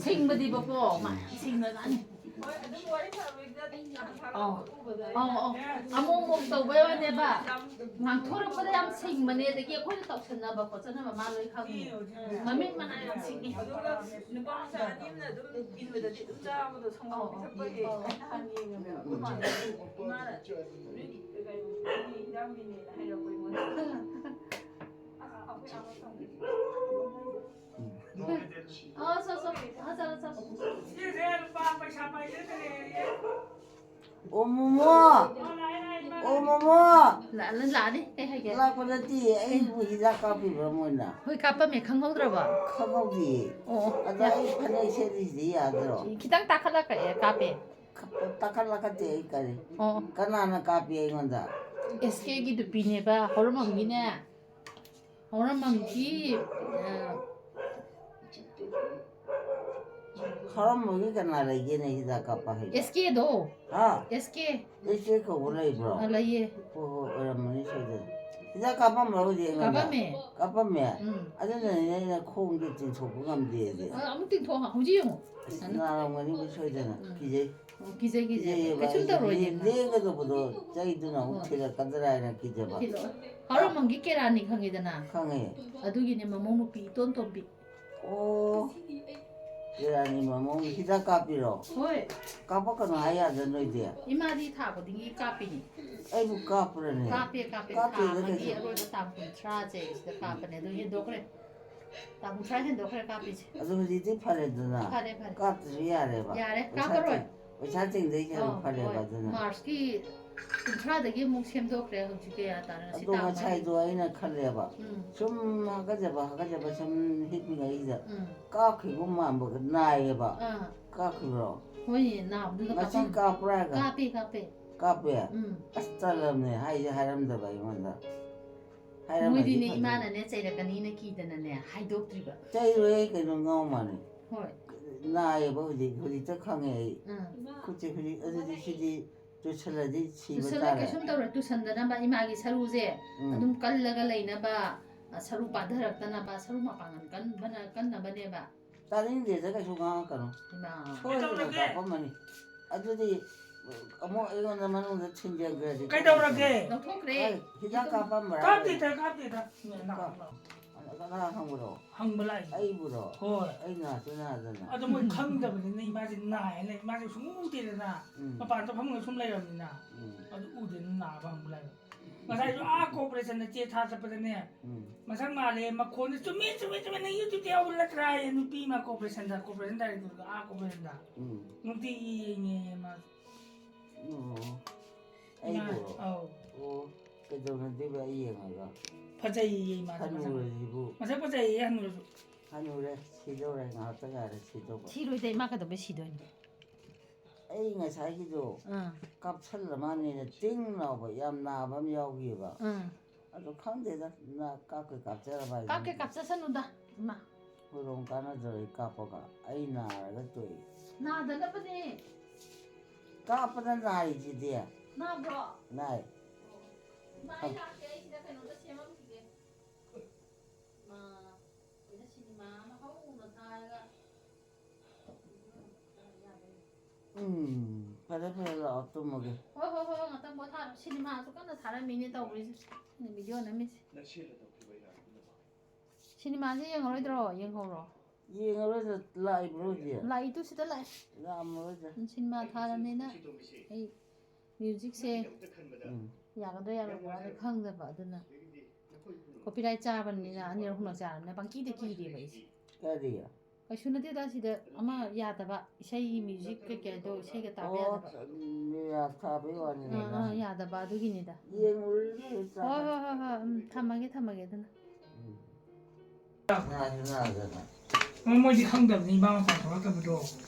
ꯁꯤꯡꯕꯗꯤꯕꯀꯣ ꯃꯥ ꯌꯥꯝ ꯁꯤꯡꯅꯖꯥꯠꯅꯤ꯫ ꯍꯣꯏ, ꯑꯗꯨꯝ ꯋꯥꯔꯤ ꯁꯥꯕꯩꯗ ꯅꯍꯥꯟ ꯊꯥꯒꯠꯄ ꯑꯧ꯫ ꯎꯕꯗ ꯑꯧ, ꯑꯧ꯫ ꯑꯃꯨꯛ ꯑꯃꯨꯛ ꯇꯧꯕꯩ ꯋꯥꯅꯦꯕ꯫ ꯌꯥꯝ ꯉꯥꯡꯊꯣꯔꯛꯄꯗ ꯌꯥꯝ ꯁꯤꯡꯕꯅꯦ, ꯑꯗꯒꯤ ꯑꯩꯈꯣꯏꯅ ꯇꯧꯁꯟꯅꯕ ꯈꯣꯠꯆꯟꯅꯕ ꯃꯥ ꯂꯣꯏ ꯈꯪꯉꯤ꯫ ꯃꯃꯤꯠ ꯃꯅꯥ ꯌꯥꯝ ꯁꯤꯡꯉꯤ꯫ ꯑꯗꯨꯒ ꯅꯨꯄꯥ ꯃꯆꯥ ꯑꯅꯤ ꯑꯃꯅ ꯑꯗꯨꯝ ꯏꯟꯕꯗꯗꯤ ꯑꯗꯨꯝ ꯆꯥꯕꯗꯣ, ꯁꯪꯒꯣꯝ ꯑꯧ, ꯑꯧ꯫ ꯄꯤꯊꯛꯄꯒꯤ ꯑꯧ꯫ ꯑꯩ ꯅꯍꯥꯟ ꯌꯦꯡꯉꯝꯃꯦꯕ꯫ ꯑꯩꯈꯣꯏ ꯃꯥꯅ, "ꯅꯣꯏꯒꯤ ꯀꯩꯅꯣ, ꯅꯣꯏꯒꯤ ꯍꯤꯗꯥꯛ ꯃꯤꯅꯦꯅ" ꯍꯥꯏꯔꯛꯄ ꯑꯩꯉꯣꯟꯗ꯫ ꯑꯁ, ꯑꯩꯈꯣꯏ ꯑꯥ ꯃꯐꯝꯗꯗꯤ ꯑ, ꯆꯣ, ꯆꯣ꯫ ꯑ, ꯆꯠꯂꯣ, ꯆꯠꯂꯣ꯫ ꯁꯤꯁꯦ ꯂꯨꯄꯥ ꯄꯩꯁꯥ ꯄꯥꯏꯖꯗ꯭ꯔꯦꯌꯦ꯫ ꯑꯣ, ꯃꯣꯃꯣ꯫ ꯑꯣ, ꯂꯥꯛꯑꯦ, ꯂꯥꯛꯑꯦ, ꯏꯃꯥ꯫ ꯑꯣ, ꯃꯣꯃꯣ꯫ ꯂꯥꯛꯑꯦ, ꯂꯥꯛꯑꯦ꯫ ꯀꯩ ꯍꯥꯏꯒꯦ? ꯂꯥꯛꯄ ꯅꯠꯇꯦ, ꯑꯩꯕꯨ ꯍꯤꯗꯥꯛ ꯀꯥꯞꯄꯤꯕ꯭ꯔꯥ ꯃꯣꯏꯅ? ꯍꯣꯏ, ꯀꯥꯞꯄꯝꯃꯦ, ꯈꯪꯍꯧꯗ꯭ꯔꯕꯣ? ꯈꯪꯍꯧꯗꯤꯌꯦ꯫ ꯑꯣ, ꯑꯗꯣ ꯌꯥ-, ꯑꯩ ꯐꯅꯦꯛ ꯁꯦꯠꯂꯤꯁꯤꯗꯤ ꯌꯥꯗ꯭ꯔꯣ? ꯈꯤꯇꯪ ꯇꯥꯈꯠꯂꯛꯀꯦ, ꯀꯥꯞꯄꯦ꯫ ꯈ-, ꯇꯥꯈꯠꯂꯛꯀꯗꯦ ꯑꯩ ꯀꯔꯤ? ꯑꯣ꯫ ꯀꯅꯥꯅ ꯀꯥꯞꯄꯤ ꯑꯩꯉꯣꯟꯗ? ꯑꯦꯁ ꯀꯦꯒꯤ ꯅꯨꯄꯤꯅꯦꯕ, ꯍꯧꯔꯝꯕꯝꯒꯤꯅꯦ꯫ ꯍꯧꯔꯝꯕꯝꯒꯤ, ꯑ, ꯍꯧꯔꯝꯕꯝꯒꯤ ꯀꯅꯥ ꯂꯩꯒꯦꯅꯦ ꯍꯤꯗꯥꯛ ꯀꯥꯞꯄ ꯍꯩꯕ? ꯑꯦꯁ ꯀꯦꯗꯣ꯫ ꯍꯥ? ꯑꯦꯁ ꯀꯦ꯫ ꯑꯦꯁ ꯀꯦ ꯀꯧꯕ ꯂꯩꯕ꯭ꯔꯣ? ꯑ, ꯂꯩꯌꯦ꯫ ꯍꯣ, ꯍꯣ, ꯑꯣꯏꯔꯝꯃꯅꯤ ꯁꯣꯏꯗꯅ꯫ ꯍꯤꯗꯥꯛ ꯀꯥꯞꯄꯝꯕ꯭ꯔꯣ ꯍꯧꯖꯤꯛ ꯑꯩꯉꯣꯟꯗ? ꯀꯥꯞꯄꯝꯃꯦ꯫ ꯀꯥꯞꯄꯝꯃꯦ? ꯎꯝ꯫ ꯑꯗꯨꯅꯅꯤꯅꯦ ꯑꯩꯅ ꯈꯣꯡꯁꯦ ꯇꯤꯡꯊꯣꯛꯄ ꯉꯝꯗꯦꯁꯦ꯫ ꯑ, ꯑꯃꯨꯛ ꯇꯤꯡꯊꯣꯛꯑꯣ, ꯍꯧꯖꯤꯛ ꯌꯦꯡꯉꯣ꯫ ꯑꯁ, ꯅꯥꯔꯝꯒꯅꯤꯕꯨ ꯁꯣꯏꯗꯅ꯫ ꯎꯝ꯫ ꯀꯤꯖꯩ꯫ ꯑꯣ, ꯀꯤꯖꯩ, ꯀꯤꯖꯩ꯫ ꯀꯤꯖꯩꯌꯦꯕ ꯀꯩꯁꯨꯝ ꯑꯩꯁꯦ ꯇꯧꯔꯣꯏꯅꯦ, ꯂꯦꯡ-, ꯏꯃꯥ꯫ ꯂꯦꯡꯒꯗꯧꯕꯗꯣ ꯆꯩꯗꯨꯅ ꯑꯃꯨꯛ ꯍꯣꯏ꯫ ꯊꯤꯜꯂꯛꯀꯗ꯭ꯔꯥ ꯍꯥꯏꯅ ꯀꯤꯖꯕ꯫ ꯊꯤꯜꯂꯛꯑꯣ꯫ ꯍꯧꯔꯝꯕꯝꯒꯤ ꯀꯦꯔꯥꯅꯤ ꯈꯪꯉꯤꯗꯅ? ꯈꯪꯉꯦ꯫ ꯑꯗꯨꯒꯤꯅꯦ ꯃꯃꯧ ꯅꯨꯄꯤ ꯏꯇꯣꯟ ꯇꯣꯝꯕꯤ꯫ ꯑꯣ꯫ ꯀꯦꯔꯥꯅꯤ ꯃꯃꯧ ꯍꯤꯗꯥꯛ ꯀꯥꯞꯄꯤꯔꯣ? ꯍꯣꯏ꯫ ꯀꯥꯞꯄꯛꯀꯅꯨ ꯍꯥꯏ ꯌꯥꯗ꯭ꯔꯥ ꯅꯣꯏꯗꯤ? ꯏꯃꯥꯗꯤ ꯊꯥ ꯈꯨꯗꯤꯡꯒꯤ ꯀꯥꯞꯄꯤꯅꯦ꯫ ꯑꯩꯕꯨ ꯀꯥꯞꯄ꯭ꯔꯅꯦ? ꯀꯥꯞꯄꯦ, ꯀꯥꯞꯄꯦ꯫ ꯊꯥ ꯀꯥꯞꯇꯦꯗ ꯑꯃꯒꯤ ꯀꯩꯁꯨ꯫ ꯑꯔꯣꯏꯕ ꯇꯥꯡ ꯀꯨꯟꯊ꯭ꯔꯥꯁꯦ ꯁꯤꯗ ꯀꯥꯞꯄꯅꯦ꯫ ꯑꯗꯨ ꯍꯦꯟꯗꯣꯛꯈ꯭ꯔꯦ꯫ ꯇꯥꯡ ꯀꯨꯟꯊ꯭ꯔꯥ ꯍꯦꯟꯗꯣꯛꯈ꯭ꯔꯦ ꯀꯥꯞꯄꯤꯁꯦ꯫ ꯑꯗꯨ ꯍꯧꯖꯤꯛꯇꯤ ꯐꯔꯦꯗꯅ꯫ ꯐꯔꯦ, ꯐꯔꯦ꯫ ꯀꯥꯞꯇ꯭ꯔꯁꯨ ꯌꯥꯔꯦꯕ꯫ ꯌꯥꯔꯦ, ꯄꯩꯁꯥ ꯀꯥꯞꯄꯔꯣꯏ꯫ ꯇꯤꯡ-, ꯄꯩꯁꯥ ꯇꯤꯡꯗꯣꯏꯁꯦ ꯑꯧ, ꯐꯔꯦꯕ ꯍꯣꯏ꯫ ꯑꯗꯨꯅ꯫ ꯃꯥꯔꯁꯀꯤ ꯀꯨꯟꯊ꯭ꯔꯥꯗꯒꯤ ꯑꯃꯨꯛ ꯁꯦꯝꯗꯣꯛꯈ꯭ꯔꯦ, ꯍꯧꯖꯤꯛ ꯀꯌꯥ ꯇꯥꯔꯦ? ꯉꯁꯤ ꯑꯗꯣ ꯇꯥꯡ ꯃꯔꯤ꯫ ꯉꯁꯥꯏꯗꯣ ꯑꯩꯅ ꯈꯜꯂꯦꯕ, ꯎꯝ꯫ ꯁꯨꯝ ꯍꯥꯀꯠꯆꯕ, ꯍꯥꯀꯠꯆꯕ ꯁꯨꯝ ꯍꯤꯞꯄꯤꯉꯩꯁꯤꯗ ꯎꯝ꯫ ꯀꯥꯞꯈꯤꯒꯨꯝ ꯃꯥꯟꯕꯒ ꯅꯥꯏꯌꯦꯕ꯫ ꯑꯥ꯫ ꯀꯥꯞꯈꯤꯕ꯭ꯔꯣ? ꯍꯣꯏꯅꯦ, ꯅꯥꯕꯗꯨꯗ ꯉꯁꯤ ꯀꯥꯞꯄꯝ-, ꯀꯥꯞꯄ꯭ꯔꯥ ꯍꯥꯏꯒ? ꯀꯥꯞꯄꯦ, ꯀꯥꯞꯄꯦ꯫ ꯀꯥꯞꯄꯦ? ꯎꯝ꯫ ꯑꯁ, ꯇꯜꯂꯕꯅꯦ, ꯍꯥꯏꯁꯦ ꯍꯥꯏꯔꯝꯗꯕ ꯑꯩꯉꯣꯟꯗ꯫ ꯍꯥꯏꯔꯝꯃꯗꯤ ꯃꯣꯏꯗꯤꯅꯦ, ꯐꯗꯧꯕ꯫ ꯏꯃꯥꯅꯅꯦ ꯆꯩꯔꯛꯀꯅꯤꯅ ꯀꯤꯗꯅꯅꯦ ꯍꯥꯏꯗꯣꯛꯇ꯭ꯔꯤꯕ꯫ ꯆꯩꯔꯣꯏꯍꯦ, ꯀꯩꯅꯣ, ꯉꯥꯎ ꯃꯥꯜꯂꯦ꯫ ꯍꯣꯏ꯫ ꯅꯥꯏꯌꯦꯕ ꯍꯧꯖꯤꯛ, ꯍꯧꯖꯤꯛꯇ ꯈꯪꯉꯦ ꯑꯩ꯫ ꯎꯝ꯫ ꯈꯨꯠꯁꯦ ꯍꯧꯖꯤꯛ, ꯑꯗꯨꯗꯤ ꯁꯤꯗꯤ ꯇꯨꯁꯜꯂꯗꯤ ꯁꯤꯕ ꯇꯨꯁꯜꯂ ꯇꯥꯔꯦ꯫ ꯀꯩꯁꯨꯝ ꯇꯧꯔꯣꯏ, ꯇꯨꯁꯟꯗꯅꯕ ꯏꯃꯥꯒꯤ ꯁꯔꯨꯁꯦ ꯎꯝ꯫ ꯑꯗꯨꯝ ꯀꯜꯂꯒ ꯂꯩꯅꯕ, ꯑ, ꯁꯔꯨ ꯄꯥꯊꯔꯛꯇꯅꯕ, ꯁꯔꯨ ꯃꯄꯥꯡꯒꯜ ꯀꯟꯕꯅ-, ꯀꯟꯅꯕꯅꯦꯕ꯫ ꯇꯥꯅꯤꯡꯗꯦꯗ, ꯀꯩꯁꯨ ꯉꯥꯡꯉꯛꯀꯅꯨ꯫ ꯏꯃꯥ꯫ ꯁꯣꯏꯗꯅ ꯀꯩꯗꯧꯔꯒꯦ? ꯀꯥꯞꯄꯝꯃꯅꯤ꯫ ꯑꯗꯨꯗꯤ ꯑꯃꯨꯛ ꯑꯩꯉꯣꯟꯗ ꯃꯅꯨꯡꯗ ꯊꯤꯟꯖꯤꯟꯈ꯭ꯔꯗꯤ ꯀꯩꯗꯧꯔꯒꯦ? ꯂꯧꯊꯣꯛꯈ꯭ꯔꯦ꯫ ꯑꯩ ꯍꯤꯗꯥꯛ ꯀꯥꯞꯄꯝꯕ꯭ꯔꯥ? ꯀꯥꯞꯇꯦꯗ, ꯀꯥꯞꯇꯦꯗ꯫ ꯅꯅꯥꯎ, ꯀꯥꯞ- ꯅꯅꯥꯎ꯫ ꯀꯅꯥ ꯍꯪꯕ꯭ꯔꯣ? ꯍꯪꯕ ꯂꯥꯛꯏ꯫ ꯑꯩꯕꯨꯔꯣ? ꯍꯣꯏ꯫ ꯑꯩ ꯅꯥꯁꯨ ꯅꯥꯗꯅ꯫ ꯑꯗꯣ ꯃꯣꯏ ꯈꯪꯗꯕꯅꯤꯅ ꯏꯃꯥꯁꯦ ꯅꯥꯏ ꯍꯥꯏꯅ ꯏꯃꯥꯁꯦ ꯁꯨꯡꯎ ꯎꯗꯦꯗꯅ꯫ ꯎꯝ꯫ ꯃꯄꯥꯟꯗ ꯐꯝꯃꯒ ꯁꯨꯝ ꯂꯩꯔꯕꯅꯤꯅ꯫ ꯎꯝ. ꯑꯗꯨ ꯎꯗꯦꯅ ꯅꯥꯕ ꯍꯪꯕ ꯂꯥꯛꯏ꯫ ꯉꯁꯥꯏꯁꯨ ꯑꯥ ꯀꯣꯄꯔꯦꯁꯟꯗ ꯆꯦ ꯊꯥ ꯆꯠꯄꯗꯅꯦ꯫ ꯎꯝ. ꯃꯁꯛ ꯃꯥꯜꯂꯦ, ꯃꯈꯣꯟꯗ ꯆꯨꯝꯃꯤ ꯆꯨꯝꯃꯤ ꯆꯨꯝꯃꯤ, ꯅꯪ ꯌꯨꯇ꯭ꯌꯨꯕꯇ ꯌꯥꯎꯕ ꯅꯠꯇ꯭ꯔꯥ ꯍꯥꯏꯌꯦ, ꯅꯨꯄꯤ ꯑꯃ ꯀꯣꯄꯔꯦꯁꯟꯗ, ꯀꯣꯄꯔꯦꯁꯟ ꯗꯥꯏꯔꯦꯛꯇꯔꯒ ꯑꯥ ꯀꯣꯄꯔꯦꯁꯟꯗ꯫ ꯎꯝ. ꯅꯨꯡꯇꯤꯒꯤ ꯌꯦꯡꯉꯦꯌꯦ ꯃꯥꯁꯨ꯫ ꯑꯣ. ꯏꯃꯥ, ꯑꯩꯕꯨꯔꯣ? ꯑꯧ꯫ ꯑꯣ. ꯀꯩꯗꯧꯅꯗꯣꯏꯕ ꯑꯩ ꯌꯦꯡꯉꯒ? ꯐꯖꯩꯌꯦ ꯏꯃꯥꯁꯦ ꯃꯁꯛ꯫ ꯍꯅꯨꯔꯁꯤꯕꯨ. ꯃꯁꯛ ꯐꯖꯩꯌꯦ ꯍꯅꯨꯔꯁꯨ꯫ ꯍꯅꯨꯔꯦ, ꯁꯤꯗꯧꯔꯦ, ꯉꯥꯏꯍꯥꯛꯇ ꯉꯥꯏꯔꯦ ꯁꯤꯗꯧꯕ꯫ ꯁꯤꯔꯣꯏꯗ, ꯏꯃꯥ ꯀꯩꯗꯧꯕꯩ ꯁꯤꯗꯣꯏꯅꯣ? ꯑꯩ ꯉꯁꯥꯏꯒꯤꯗꯣ ꯑꯥ ꯀꯥꯞꯁꯜꯂ ꯃꯥꯅꯦꯅ ꯇꯤꯡ ꯂꯥꯎꯕ ꯌꯥꯝ ꯅꯥꯕ ꯑꯃ ꯌꯥꯎꯈꯤꯕ꯫ ꯑꯥ ꯑꯗꯣ ꯈꯪꯗꯦꯗ, ꯅꯥ ꯀꯥꯞꯀꯦ ꯀꯥꯞꯆꯔꯕ ꯍꯥꯏꯗꯨꯅꯤ꯫ ꯀꯥꯞꯀꯦ ꯀꯥꯞꯆꯁꯅꯨꯗ, ꯏꯃꯥ꯫ ꯍꯣꯏꯔꯣꯡ ꯀꯥꯟꯅꯗ꯭ꯔꯣ ꯑꯩ ꯀꯥꯞꯄꯒ? ꯑꯩ ꯅꯥꯔꯒ ꯇꯣꯛꯏ꯫ ꯅꯥꯗꯅꯕꯅꯦ꯫ ꯀꯥꯞꯄꯗ ꯅꯥꯔꯤꯁꯤꯗꯤ꯫ ꯅꯥꯕ꯭ꯔꯣ? ꯅꯥꯏ꯫ ꯏꯃꯥ, ꯑꯩ ꯂꯥꯛꯀꯦ, ꯑꯩ ꯁꯤꯗ ꯀꯩꯅꯣꯝꯇ ꯁꯦꯝꯃꯝꯈꯤꯒꯦ꯫ ꯏꯃꯥ, ꯁꯤꯗ ꯁꯤꯅꯦꯃꯥ ꯑꯃ ꯍꯧꯅ ꯊꯥꯔꯒ꯫ ꯎꯝ, ꯐꯔꯦ ꯐꯔꯦ, ꯂꯥꯛꯑꯣ ꯇꯨꯝꯃꯒꯦ꯫ ꯍꯣꯏ ꯍꯣꯏ ꯍꯣꯏ, ꯉꯥꯛꯇꯪ ꯄꯣꯊꯥꯔꯣ꯫ ꯁꯤꯅꯦꯃꯥꯁꯨ ꯀꯟꯅ ꯊꯥꯔꯝꯃꯤꯅꯦ ꯇꯧꯔꯤꯁꯦ꯫ ꯑꯩꯅ ꯚꯤꯗꯤꯑꯣ ꯅꯝꯃꯤꯁꯦ꯫ ꯁꯤꯅꯦꯃꯥꯁꯦ ꯌꯦꯡꯉꯔꯣꯏꯗ꯭ꯔꯣ? ꯌꯦꯡꯍꯧꯔꯣ꯫ ꯌꯦꯡꯉꯔꯣꯏꯗ, ꯂꯥꯛꯏꯕ꯭ꯔꯣ ꯍꯧꯖꯤꯛ? ꯂꯥꯛꯏꯗꯨ ꯁꯤꯗ ꯂꯥꯛꯑꯦ꯫ ꯂꯥꯛꯑꯝꯃꯔꯣꯏꯗ꯫ ꯁꯤꯅꯦꯃꯥ ꯊꯥꯔꯕꯅꯤꯅ ꯑꯩ ꯃ꯭ꯌꯨꯖꯤꯛꯁꯦ ꯎꯝ. ꯌꯥꯒꯗ꯭ꯔꯥ ꯌꯥꯔꯣꯏꯗ꯭ꯔꯥꯗꯤ ꯈꯪꯗꯕ, ꯑꯗꯨꯅ ꯀꯣꯄꯤꯔꯥꯏꯠ ꯆꯥꯕꯅꯤꯅ, ꯑꯅꯤꯔꯛ ꯑꯍꯨꯝꯂꯛ ꯆꯥꯔꯕꯅꯤꯅ ꯄꯪꯀꯤꯗ ꯀꯤꯔꯦꯕ ꯑꯩꯁꯦ꯫ ꯀꯔꯤ? ꯀꯩꯁꯨ ꯅꯠꯇꯦꯗ, ꯁꯤꯗ ꯑꯃ ꯌꯥꯗꯕ, ꯏꯁꯩ ꯃ꯭ꯌꯨꯖꯤꯛ ꯀꯩꯀꯩꯗꯣ ꯏꯁꯩꯒ ꯇꯥꯕ ꯑꯣ, ꯌꯥꯗꯕ꯫ ꯅꯤꯔꯥ ꯊꯥꯕꯩ ꯋꯥꯅꯤꯅꯦ ꯑꯥ, ꯑꯥ, ꯅꯪ꯫ ꯌꯥꯗꯕ ꯑꯗꯨꯒꯤꯅꯤꯗ꯫ ꯌꯦꯡꯉꯨꯔꯤꯅꯦ, ꯆꯥ-, ꯍꯣꯏ ꯍꯣꯏ ꯍꯣꯏ ꯍꯣꯏ, ꯎꯝ, ꯊꯝꯃꯒꯦ ꯊꯝꯃꯒꯦ ꯑꯗꯨꯅ꯫ ꯎꯝ꯫ ꯅꯥꯁꯨ ꯅꯥꯗꯅ꯫ ꯃꯣꯏꯗꯤ ꯈꯪꯗꯕꯅꯤ ꯏꯃꯥ ꯃꯄꯥꯟ ꯊꯣꯛꯂꯛꯇꯕꯗꯣ꯫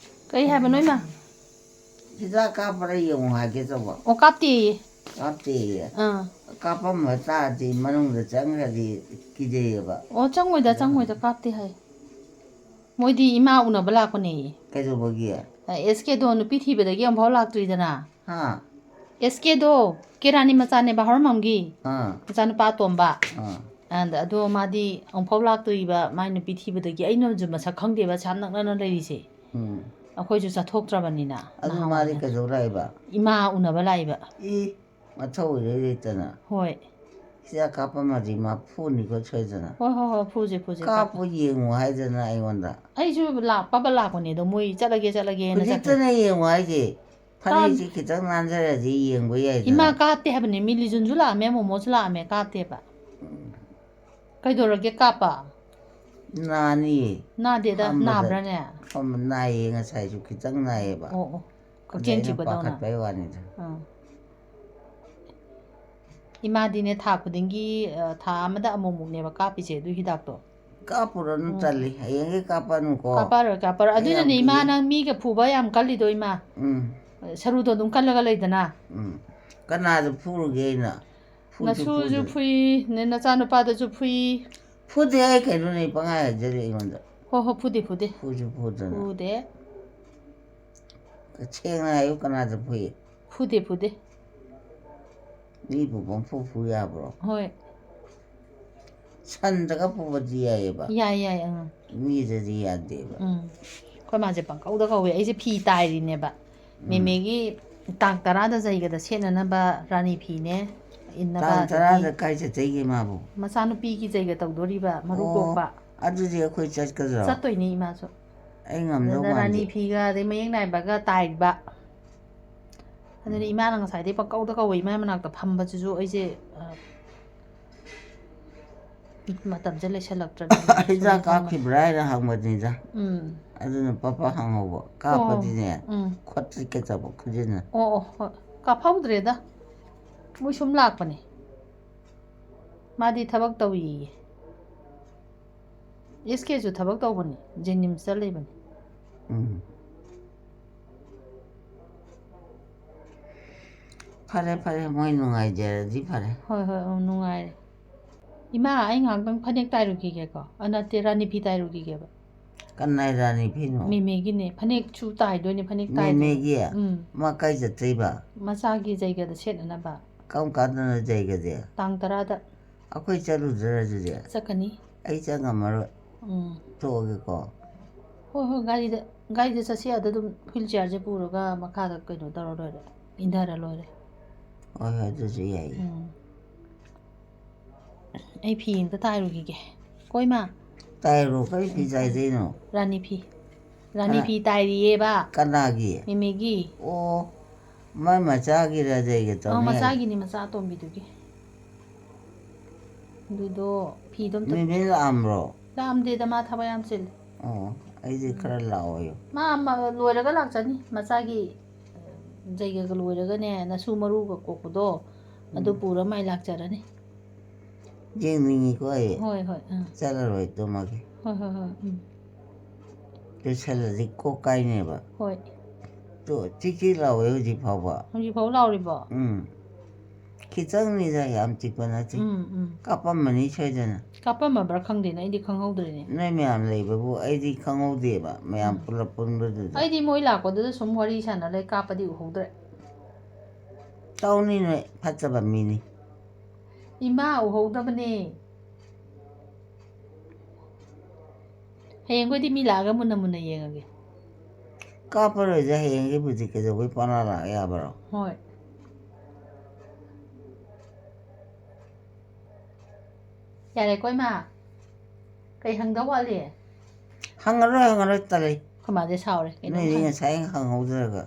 ꯀꯩ ꯍꯥꯏꯕꯅꯣ ꯏꯃꯥ? ꯍꯤꯗꯥꯛ ꯀꯥꯞꯄ꯭ꯔꯥ ꯌꯦꯡꯉꯨ ꯍꯥꯏꯒꯦ ꯇꯧꯕ꯫ ꯑꯣ, ꯀꯥꯞꯇꯦꯌꯦ꯫ ꯀꯥꯞꯇꯦꯌꯦ꯫ ꯑꯥ꯫ ꯀꯥꯞꯄꯝꯕ ꯇꯥꯔꯗꯤ ꯃꯅꯨꯡꯗ ꯆꯪꯈ꯭ꯔꯗꯤ ꯀꯤꯖꯩꯌꯦꯕ꯫ ꯑꯣ, ꯆꯪꯉꯣꯏꯗ ꯆꯪꯉꯣꯏꯗ, ꯀꯥꯞꯇꯦ ꯍꯥꯏ꯫ ꯃꯣꯏꯗꯤ ꯏꯃꯥ ꯎꯅꯕ ꯂꯥꯛꯄꯅꯦꯌꯦ꯫ ꯀꯩꯗꯧꯕꯒꯤ? ꯑꯦꯁ ꯀꯦꯗꯣ ꯅꯨꯄꯤ ꯊꯤꯕꯗꯒꯤ ꯑꯃꯨꯛꯐꯥꯎ ꯂꯥꯛꯇ꯭ꯔꯤꯗꯅ꯫ ꯍꯥ? ꯑꯦꯁ ꯀꯦꯗꯣ, ꯀꯦꯔꯥꯅꯤ ꯃꯆꯥꯅꯦꯕ, ꯍꯧꯔꯝꯕꯝꯒꯤ ꯑꯥ, ꯃꯆꯥꯅꯨꯄꯥ ꯑꯇꯣꯝꯕ꯫ ꯑꯥ, ꯑꯗ ꯑꯗꯣ ꯃꯥꯗꯤ ꯑꯃꯨꯛꯐꯥꯎ ꯂꯥꯛꯇ꯭ꯔꯤꯕ, ꯃꯥꯏ ꯅꯨꯄꯤ ꯊꯤꯕꯗꯒꯤ꯫ ꯑꯩꯅꯁꯨ ꯃꯁꯛ ꯈꯪꯗꯦꯕ, ꯑꯁꯥꯝ ꯅꯛꯅꯅ ꯂꯩꯔꯤꯁꯦ꯫ ꯎꯝ꯫ ꯑꯩꯈꯣꯏꯁꯨ ꯆꯠꯊꯣꯛꯇ꯭ꯔꯕꯅꯤꯅ꯫ ꯑꯗꯨ ꯃꯥꯗꯤ ꯅꯍꯥꯟꯋꯥꯏꯅ꯫ ꯀꯩꯗꯧ ꯂꯥꯛꯏꯕ? ꯏꯃꯥ ꯎꯅꯕ ꯂꯥꯛꯏꯕ꯫ ꯏ, ꯃꯊꯧ ꯏꯔꯩ ꯂꯩꯇꯅ꯫ ꯍꯣꯏ꯫ ꯍꯤꯗꯥꯛ ꯀꯥꯞꯄꯝꯃꯗꯤ ꯃꯥ ꯐꯨꯅꯤꯀꯣ ꯁꯣꯏꯗꯅ꯫ ꯍꯣꯏ, ꯍꯣꯏ, ꯍꯣꯏ, ꯐꯨꯁꯦ, ꯐꯨꯁꯦ, ꯀꯥꯞꯄꯣ꯫ ꯀꯥꯞꯄꯨ ꯌꯦꯡꯉꯨ ꯍꯥꯏꯗꯅ ꯑꯩꯉꯣꯟꯗ꯫ ꯑꯩꯁꯨ ꯂꯥꯛꯄꯒ ꯂꯥꯛꯄꯅꯦ ꯑꯗꯣ, ꯃꯣꯏ ꯆꯠꯂꯒꯦ, ꯆꯠꯂꯒꯦꯅ ꯆꯠꯈ꯭ꯔꯦ꯫ ꯍꯧꯖꯤꯛꯇꯅ ꯌꯦꯡꯉꯨ ꯍꯥꯏꯁꯦ꯫ ꯐꯅꯦꯛꯁꯤ ꯈꯤꯇꯪ ꯅꯥꯟꯖꯔꯗꯤ ꯌꯦꯡꯕ ꯌꯥꯏꯗꯅ꯫ ꯏꯃꯥ ꯀꯥꯞꯇꯦ ꯍꯥꯏꯕꯅꯦ, ꯃꯤ ꯂꯤꯖꯨꯟꯁꯨ ꯂꯥꯛꯑꯝꯃꯦ, ꯃꯣꯃꯣꯁꯨ ꯂꯥꯛꯑꯝꯃꯦ, ꯀꯥꯞꯇꯦꯕ꯫ ꯀꯩꯗꯧꯔꯒꯦ ꯀꯥꯞꯄ? ꯅꯥꯅꯤꯌꯦ꯫ ꯅꯥꯗꯦꯗ, ꯐꯝꯕꯗ ꯅꯥꯕ꯭ꯔꯥꯅꯦ? ꯐꯝꯕ ꯅꯥꯏꯌꯦ, ꯉꯁꯥꯏꯁꯨ ꯈꯤꯇꯪ ꯅꯥꯏꯌꯦꯕ꯫ ꯑꯣ, ꯑꯣ꯫ ꯑꯗ ꯀꯛꯆꯦꯡ ꯑꯩꯅ ꯆꯤꯛꯄꯗꯧꯅ꯫ ꯄꯥꯈꯠꯄꯩ ꯋꯥꯅꯤꯗ꯫ ꯑꯥ꯫ ꯏꯃꯥꯗꯤꯅꯦ ꯊꯥ ꯈꯨꯗꯤꯡꯒꯤ, ꯑ, ꯊꯥ ꯑꯃꯗ ꯑꯃꯨꯛꯃꯨꯛꯅꯦꯕ ꯀꯥꯞꯄꯤꯁꯦ ꯑꯗꯨ ꯍꯤꯗꯥꯛꯇꯣ꯫ ꯀꯥꯞꯄꯨꯔꯅꯨ, ꯇꯜꯂꯤ꯫ ꯍꯌꯦꯡꯒꯩ ꯀꯥꯞꯄꯅꯨꯀꯣ꯫ ꯀꯥꯞꯄꯔꯣꯏ, ꯀꯥꯞꯄꯔꯣꯏ꯫ ꯑꯩ ꯑꯗꯨꯅꯅꯦ ꯌꯥꯝ ꯏꯃꯥ ꯀꯤꯌꯦ꯫ ꯅꯪ ꯃꯤꯒ ꯐꯨꯕ ꯌꯥꯝ ꯀꯜꯂꯤꯗꯣ, ꯏꯃꯥ꯫ ꯎꯝ꯫ ꯁꯔꯨꯗꯣ ꯑꯗꯨꯝ ꯀꯜꯂꯒ ꯂꯩꯗꯅ꯫ ꯎꯝ꯫ ꯀꯅꯥꯗ ꯐꯨꯔꯨꯒꯦ ꯑꯩꯅ? ꯐꯨꯁꯨ ꯅꯁꯨꯁꯨ ꯐꯨꯗꯅ꯫ ꯐꯨꯏ, ꯅ-, ꯅꯆꯥꯅꯨꯄꯥꯗꯁꯨ ꯐꯨꯏ꯫ ꯐꯨꯗꯦ ꯑꯩ, ꯀꯩꯅꯣꯅꯦ, ꯄꯪꯍꯥꯏ ꯍꯥꯏꯖꯜꯂꯦ ꯑꯩꯉꯣꯟꯗ꯫ ꯍꯣ, ꯍꯣ, ꯐꯨꯗꯦ, ꯐꯨꯗꯦ꯫ ꯐꯨꯁꯨ ꯐꯨꯗꯅ꯫ ꯐꯨꯗꯦ꯫ ꯁꯦꯡꯅ ꯍꯥꯏꯌꯨ, ꯀꯅꯥꯗ ꯐꯨꯏ? ꯐꯨꯗꯦ, ꯐꯨꯗꯦ꯫ ꯃꯤꯕꯨ ꯄꯪꯐꯨ ꯐꯨ ꯌꯥꯕ꯭ꯔꯣ? ꯍꯣꯏ꯫ ꯁꯟꯗꯒ ꯐꯨꯕꯗꯤ ꯌꯥꯏꯌꯦꯕ꯫ ꯌꯥꯏ, ꯌꯥꯏ, ꯑꯪ꯫ ꯃꯤꯗꯗꯤ ꯌꯥꯗꯦꯕ꯫ ꯎꯝ꯫ ꯑꯩꯈꯣꯏ ꯃꯥꯁꯦ ꯄꯪꯀꯧꯗ ꯀꯧꯋꯦ꯫ ꯑꯩꯁꯦ ꯐꯤ ꯇꯥꯏꯔꯤꯅꯦꯕ꯫ ꯎꯝ꯫ ꯃꯦꯃꯦꯒꯤ ꯇꯥꯡ ꯇꯔꯥꯗ ꯖꯩꯒꯗ ꯁꯦꯠꯅꯅꯕ ꯔꯥꯅꯤ ꯐꯤꯅꯦ, ꯏꯟꯅꯕ, ꯇꯥꯡ ꯑꯗꯒꯤ ꯇꯔꯥꯗ ꯀꯥꯏ ꯆꯠꯇꯣꯏꯒꯦ ꯃꯥꯕꯨ? ꯃꯆꯥꯅꯨꯄꯤꯒꯤ ꯖꯩꯒ ꯇꯧꯗꯣꯔꯤꯕ, ꯃꯔꯨ ꯑꯣ, ꯀꯣꯛꯄ꯫ ꯑꯗꯨꯗꯤ ꯑꯩꯈꯣꯏ ꯆꯠꯀꯗ꯭ꯔꯣ? ꯆꯠꯇꯣꯏꯅꯤ ꯏꯃꯥꯁꯨ꯫ ꯑꯩ ꯉꯝꯗꯧ ꯑꯗꯨꯅ ꯔꯥꯅꯤ ꯃꯥꯟꯗꯦ꯫ ꯐꯤꯒ ꯑꯗꯩ ꯃꯌꯦꯛ ꯅꯥꯏꯕꯒ ꯇꯥꯏꯕ꯫ ꯑꯗꯨꯅ ꯏꯃꯥꯅ ꯉꯁꯥꯏꯗꯩ ꯄꯪꯀꯧꯗ ꯀꯧꯋꯦ, ꯏꯃꯥ ꯃꯅꯥꯛꯇ ꯐꯝꯕꯁꯤꯁꯨ ꯑꯩꯁꯦ, ꯑ, ꯃꯇꯝꯁꯦ ꯂꯩꯁꯜꯂꯛꯇ꯭ꯔꯕꯅꯤꯅ ꯁꯨꯝ ꯍꯤꯗꯥꯛ ꯐꯝꯕ꯫ ꯀꯥꯞꯈꯤꯕ꯭ꯔꯥ ꯍꯥꯏꯅ ꯍꯪꯕꯅꯤꯗ꯫ ꯎꯝ꯫ ꯑꯗꯨꯅ ꯄꯞ ꯄꯞ ꯍꯪꯍꯧꯕ꯫ ꯀꯥꯞꯄꯗꯤꯅꯦ, ꯎꯝ꯫ ꯈꯨꯠꯁꯤ ꯀꯩꯗꯧꯕ ꯈꯨꯖꯤꯟꯅ꯫ ꯑꯣ, ꯑꯣ, ꯍꯣꯏ꯫ ꯀꯥꯞꯍꯧꯗ꯭ꯔꯦꯗ꯫ ꯃꯣꯏ ꯁꯨꯝ ꯂꯥꯛꯄꯅꯦ꯫ ꯃꯥꯗꯤ ꯊꯕꯛ ꯇꯧꯏꯌꯦ꯫ ꯑꯦꯁ ꯀꯦꯁꯨ ꯊꯕꯛ ꯇꯧꯕꯅꯤ, ꯖꯦꯅꯤꯝꯁꯇ ꯂꯩꯕꯅꯤ꯫ ꯎꯝ꯫ ꯐꯔꯦ, ꯐꯔꯦ, ꯃꯣꯏ ꯅꯨꯡꯉꯥꯏꯖꯔꯗꯤ ꯐꯔꯦ꯫ ꯍꯣꯏ, ꯍꯣꯏ, ꯎꯝ, ꯅꯨꯡꯉꯥꯏꯔꯦ꯫ ꯏꯃꯥ, ꯑꯩ ꯉꯥꯏꯍꯥꯛꯇꯪ ꯐꯅꯦꯛ ꯇꯥꯏꯔꯨꯈꯤꯒꯦꯀꯣ꯫ ꯑ, ꯅꯠꯇꯦ, ꯔꯥꯅꯤ ꯐꯤ ꯇꯥꯏꯔꯨꯈꯤꯒꯦꯕ꯫ ꯀꯅꯥꯏ ꯔꯥꯅꯤ ꯐꯤꯅꯣ? ꯃꯦꯃꯦꯒꯤꯅꯦ꯫ ꯐꯅꯦꯛꯁꯨ ꯇꯥꯏꯗꯣꯏꯅꯦ, ꯐꯅꯦꯛ ꯇꯥꯏꯗꯣꯏꯅꯦ꯫ ꯃꯦꯃꯦꯒꯤ? ꯎꯝ꯫ ꯃꯥ ꯀꯥꯏ ꯆꯠꯇꯣꯏꯕ? ꯃꯆꯥꯒꯤ ꯖꯩꯒꯗ ꯁꯦꯠꯅꯅꯕ꯫ ꯀꯔꯝ ꯀꯥꯟꯗꯅꯣ ꯖꯩꯒꯗꯤ? ꯇꯥꯡ ꯇꯔꯥꯗ꯫ ꯑꯩꯈꯣꯏ ꯆꯠꯂꯨꯗ꯭ꯔꯥ ꯑꯗꯨꯗꯤ? ꯆꯠꯀꯅꯤ꯫ ꯑꯩ ꯆꯪꯉꯝꯃꯔꯣꯏ꯫ ꯎꯝ꯫ ꯊꯣꯛꯑꯒꯦꯀꯣ꯫ ꯍꯣꯏ, ꯍꯣꯏ, ꯒꯥꯔꯤꯗ, ꯒꯥꯔꯤꯗ ꯆꯠꯁꯤ꯫ ꯑꯗ ꯑꯗꯨꯝ wheel chairꯁꯦ ꯄꯨꯔꯒ ꯃꯈꯥꯗ ꯀꯩꯅꯣ ꯇꯧꯔ ꯂꯣꯏꯔꯦ, ꯏꯟꯊꯔ ꯂꯣꯏꯔꯦ꯫ ꯍꯣꯏ, ꯍꯣꯏ, ꯑꯗꯨꯁꯨ ꯌꯥꯏꯌꯦ꯫ ꯎꯝ꯫ ꯑꯩ ꯐꯤ ꯑꯝꯇ ꯇꯥꯏꯔꯨꯈꯤꯒꯦ꯫ ꯀꯣꯏꯃ꯫ ꯇꯥꯏꯔꯣ, ꯀꯔꯤ ꯐꯤ ꯇꯥꯏꯗꯣꯏꯅꯣ? ꯔꯥꯅꯤ ꯐꯤ꯫ ꯔꯥꯅꯤ ꯀꯅꯥ-, ꯐꯤ ꯇꯥꯏꯔꯤꯌꯦꯕ꯫ ꯀꯅꯥꯒꯤ? ꯃꯤꯃꯤꯒꯤ꯫ ꯑꯣ, ꯃꯥꯏ ꯃꯆꯥꯒꯤꯔ ꯖꯩꯒ ꯑꯧ, ꯇꯧꯅꯤ ꯍꯥꯏ? ꯃꯆꯥꯒꯤꯅꯤ, ꯃꯆꯥ ꯑꯇꯣꯝꯕꯤꯗꯨꯒꯤ꯫ ꯑꯗꯨꯗꯣ ꯐꯤꯗꯣ ꯑꯝꯇ ꯃꯤꯃꯤ ꯂꯥꯛꯑꯝꯕ꯭ꯔꯣ? ꯂꯥꯛꯑꯝꯗꯦꯗ, ꯃꯥ ꯊꯕꯛ ꯌꯥꯝ ꯆꯤꯜꯂꯦ꯫ ꯑꯣ, ꯑꯩꯗꯤ ꯈꯔ ꯂꯥꯛꯑꯣꯌꯣ꯫ ꯃꯥ ꯑꯃ ꯂꯣꯏꯔꯒ ꯂꯥꯛꯆꯅꯤ, ꯃꯆꯥꯒꯤ, ꯑ, ꯖꯩꯒꯒ ꯂꯣꯏꯔꯒꯅꯦ, ꯅꯁꯨ ꯃꯔꯨꯒ ꯀꯣꯛꯄꯗꯣ, ꯑꯗꯨ ꯄꯨꯔ ꯃꯥꯏ ꯂꯥꯛꯆꯔꯅꯤ꯫ ꯌꯦꯡꯅꯤꯡꯉꯤꯀꯣ ꯑꯩ꯫ ꯍꯣꯏ, ꯍꯣꯏ, ꯑꯥ꯫ ꯆꯠꯂꯔꯣꯏ, ꯇꯨꯝꯃꯒꯦ꯫ ꯍꯣꯏ, ꯍꯣꯏ, ꯍꯣꯏ, ꯎꯝ꯫ ꯂꯣꯏꯁꯜꯂꯗꯤ ꯀꯣꯛ ꯀꯥꯏꯅꯦꯕ꯫ ꯍꯣꯏ꯫ ꯇꯣ, ꯆꯤꯛ ꯆꯤꯛ ꯂꯥꯎꯋꯦ ꯍꯧꯖꯤꯛ ꯐꯥꯎꯕ꯫ ꯍꯧꯖꯤꯛ ꯐꯥꯎ ꯂꯥꯎꯔꯤꯕꯣ? ꯎꯝ꯫ ꯈꯤꯇꯪꯅꯤꯗ, ꯌꯥꯝ ꯆꯤꯛꯄ ꯅꯠꯇꯦ꯫ ꯎꯝ, ꯎꯝ꯫ ꯀꯥꯞꯄꯝꯃꯅꯤ ꯁꯣꯏꯗꯅ꯫ ꯀꯥꯞꯄꯝꯃꯕ꯭ꯔꯥ ꯈꯪꯗꯦꯅꯦ, ꯑꯩꯗꯤ ꯈꯪꯍꯧꯗ꯭ꯔꯦꯅꯦ꯫ ꯅꯣꯏ ꯃꯌꯥꯝ ꯂꯩꯕꯕꯨ ꯑꯩꯗꯤ ꯈꯪꯍꯧꯗꯦꯕ, ꯃꯌꯥꯝ ꯎꯝ꯫ ꯄꯨꯂꯞ ꯄꯨꯟꯕꯗꯨꯗ꯫ ꯑꯩꯗꯤ ꯃꯣꯏ ꯂꯥꯛꯄꯗꯨꯗ ꯁꯨꯝ ꯋꯥꯔꯤ ꯁꯥꯟꯅ ꯂꯩ, ꯀꯥꯞꯄꯗꯤ ꯎꯍꯧꯗ꯭ꯔꯦ꯫ ꯇꯧꯅꯤ ꯅꯣꯏ, ꯐꯠꯇꯕ ꯃꯤꯅꯤ꯫ ꯏꯃꯥ ꯎꯍꯧꯗꯕꯅꯦ꯫ ꯍꯌꯦꯡꯈꯣꯏꯗꯤ ꯃꯤ ꯂꯥꯛꯑꯒ ꯃꯨꯟꯅ ꯃꯨꯟꯅ ꯌꯦꯡꯉꯒꯦ꯫ ꯀꯥꯞꯄꯔꯣꯏꯗ, ꯍꯌꯦꯡꯒꯤꯕꯨꯗꯤ ꯀꯩꯗꯧꯕꯩ ꯄꯪꯂꯥꯛ ꯂꯥꯛ ꯌꯥꯕ꯭ꯔꯣ? ꯍꯣꯏ꯫ ꯌꯥꯔꯦꯀꯣ, ꯏꯃꯥ꯫ ꯀꯩ ꯍꯪꯗꯧ ꯋꯥꯠꯂꯤ? ꯍꯪꯉꯔꯣꯏ, ꯍꯪꯉꯔꯣꯏ, ꯇꯜꯂꯤ꯫ ꯑꯩꯈꯣꯏ ꯃꯥꯁꯦ ꯁꯥꯎꯔꯦ꯫ ꯀꯩꯅꯣꯝ ꯅꯣꯏꯗꯤ ꯍꯪ- ꯉꯁꯥꯏ ꯍꯪꯍꯧꯗ꯭ꯔꯒ꯫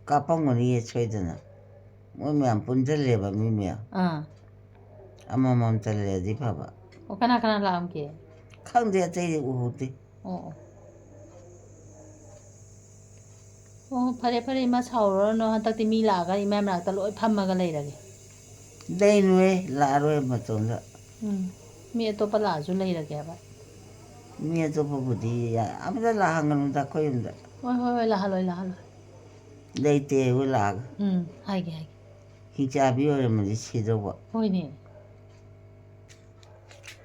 ꯀꯥꯞꯄꯝꯒꯅꯤꯌꯦ ꯁꯣꯏꯗꯅ꯫ ꯃꯣꯏ ꯃꯌꯥꯝ ꯄꯨꯟꯁꯤꯜꯂꯦꯕ, ꯃꯤ ꯃꯌꯥꯝ꯫ ꯑꯥ꯫ ꯑꯃꯃꯝꯇ ꯂꯩꯔꯗꯤ ꯐꯕ꯫ ꯑꯣ, ꯀꯅꯥ ꯀꯅꯥ ꯂꯥꯛꯑꯝꯒꯦ? ꯈꯪꯗꯦ, ꯑꯇꯩꯗꯤ ꯎꯍꯧꯗꯦ꯫ ꯑꯣ, ꯑꯣ꯫ ꯑꯣ, ꯐꯔꯦ, ꯐꯔꯦ, ꯏꯃꯥ ꯁꯥꯎꯔꯨꯔꯅꯨ꯫ ꯍꯟꯗꯛꯇꯤ ꯃꯤ ꯂꯥꯛꯑꯒ ꯏꯃꯥ ꯃꯅꯥꯛꯇ ꯂꯣꯏ ꯐꯝꯃꯒ ꯂꯩꯔꯒꯦ꯫ ꯂꯩꯅꯨꯍꯦ, ꯂꯥꯛꯑꯔꯣꯏ ꯃꯇꯣꯝꯗ꯫ ꯎꯝ꯫ ꯃꯤ ꯑꯇꯣꯞꯄ ꯂꯥꯛꯑꯁꯨ ꯂꯩꯔꯒꯦ ꯍꯥꯏꯕ꯫ ꯃꯤ ꯑꯇꯣꯞꯄꯕꯨꯗꯤ ꯌꯥꯏ꯫ ꯑꯃꯇ ꯂꯥꯛꯍꯟꯒꯅꯨꯗ ꯑꯩꯈꯣꯏ ꯌꯨꯝꯗ꯫ ꯍꯣꯏ, ꯍꯣꯏ, ꯍꯣꯏ, ꯂꯥꯛꯍꯜꯂꯣꯏ, ꯂꯥꯛꯍꯜꯂꯣꯏ꯫ ꯂꯩꯇꯦ ꯑꯩꯈꯣꯏ ꯂꯥꯛꯑꯒ꯫ ꯎꯝ, ꯍꯥꯏꯒꯦ, ꯍꯥꯏꯒꯦ꯫ ꯍꯤꯡꯆꯥꯕꯤ ꯑꯣꯏꯔꯝꯃꯗꯤ ꯁꯤꯗꯧꯕ꯫ ꯍꯣꯏꯅꯦ꯫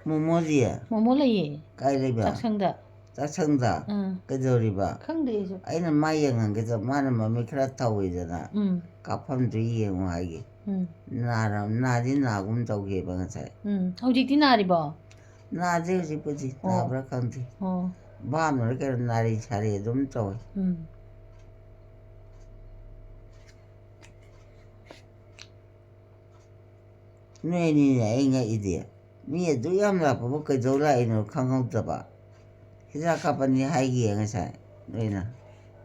ꯃꯣꯃꯣꯗꯤ? ꯃꯣꯃꯣ ꯂꯩꯌꯦ꯫ ꯀꯥꯏ ꯂꯩꯕ? ꯆꯥꯛꯁꯪꯗ꯫ ꯆꯥꯛꯁꯪꯗ? ꯎꯝ꯫ ꯀꯩꯗꯧꯔꯤꯕ? ꯈꯪꯗꯦ ꯑꯩꯁꯨ꯫ ꯑꯩꯅ ꯃꯥ ꯌꯦꯡꯍꯟꯒꯦ ꯇꯧꯕ, ꯃꯥꯅ ꯃꯃꯤꯠ ꯈꯔ ꯊꯧꯋꯤꯗꯅ꯫ ꯎꯝ꯫ ꯀꯥꯞꯐꯝꯗꯨ ꯌꯦꯡꯉꯨ ꯍꯥꯏꯒꯦ꯫ ꯎꯝ ꯅꯥꯔꯝ ꯅꯥꯗꯤ ꯅꯥꯒꯨꯝ ꯇꯧꯒꯦꯕ ꯉꯁꯥꯏ꯫ ꯎꯝ ꯍꯧꯖꯤꯛꯇꯤ ꯅꯥꯔꯤꯕꯣ? ꯅꯥꯗꯦ ꯍꯧꯖꯤꯛꯄꯨꯗꯤ꯫ ꯑꯣ꯫ ꯅꯥꯕ꯭ꯔꯥ ꯈꯪꯗꯦ꯫ ꯑꯣ ꯕꯥꯝꯅꯔ ꯀꯩꯅꯣ ꯅꯥꯔꯤ ꯁꯥꯔꯤ ꯑꯗꯨꯝ ꯇꯧꯋꯦ꯫ ꯎꯝ ꯅꯣꯏ ꯑꯅꯤꯅꯦ ꯑꯩ ꯉꯛꯏꯗꯤ꯫ ꯃꯤ ꯑꯗꯨ ꯌꯥꯝ ꯂꯥꯛꯄꯕꯨ ꯀꯩꯗꯧ ꯂꯥꯛꯏꯅꯣ ꯈꯪꯍꯧꯗꯕ꯫ ꯍꯤꯗꯥꯛ ꯀꯥꯞꯄꯅꯤ ꯍꯥꯏꯒꯤꯌꯦ ꯉꯁꯥꯏ ꯅꯣꯏꯅ꯫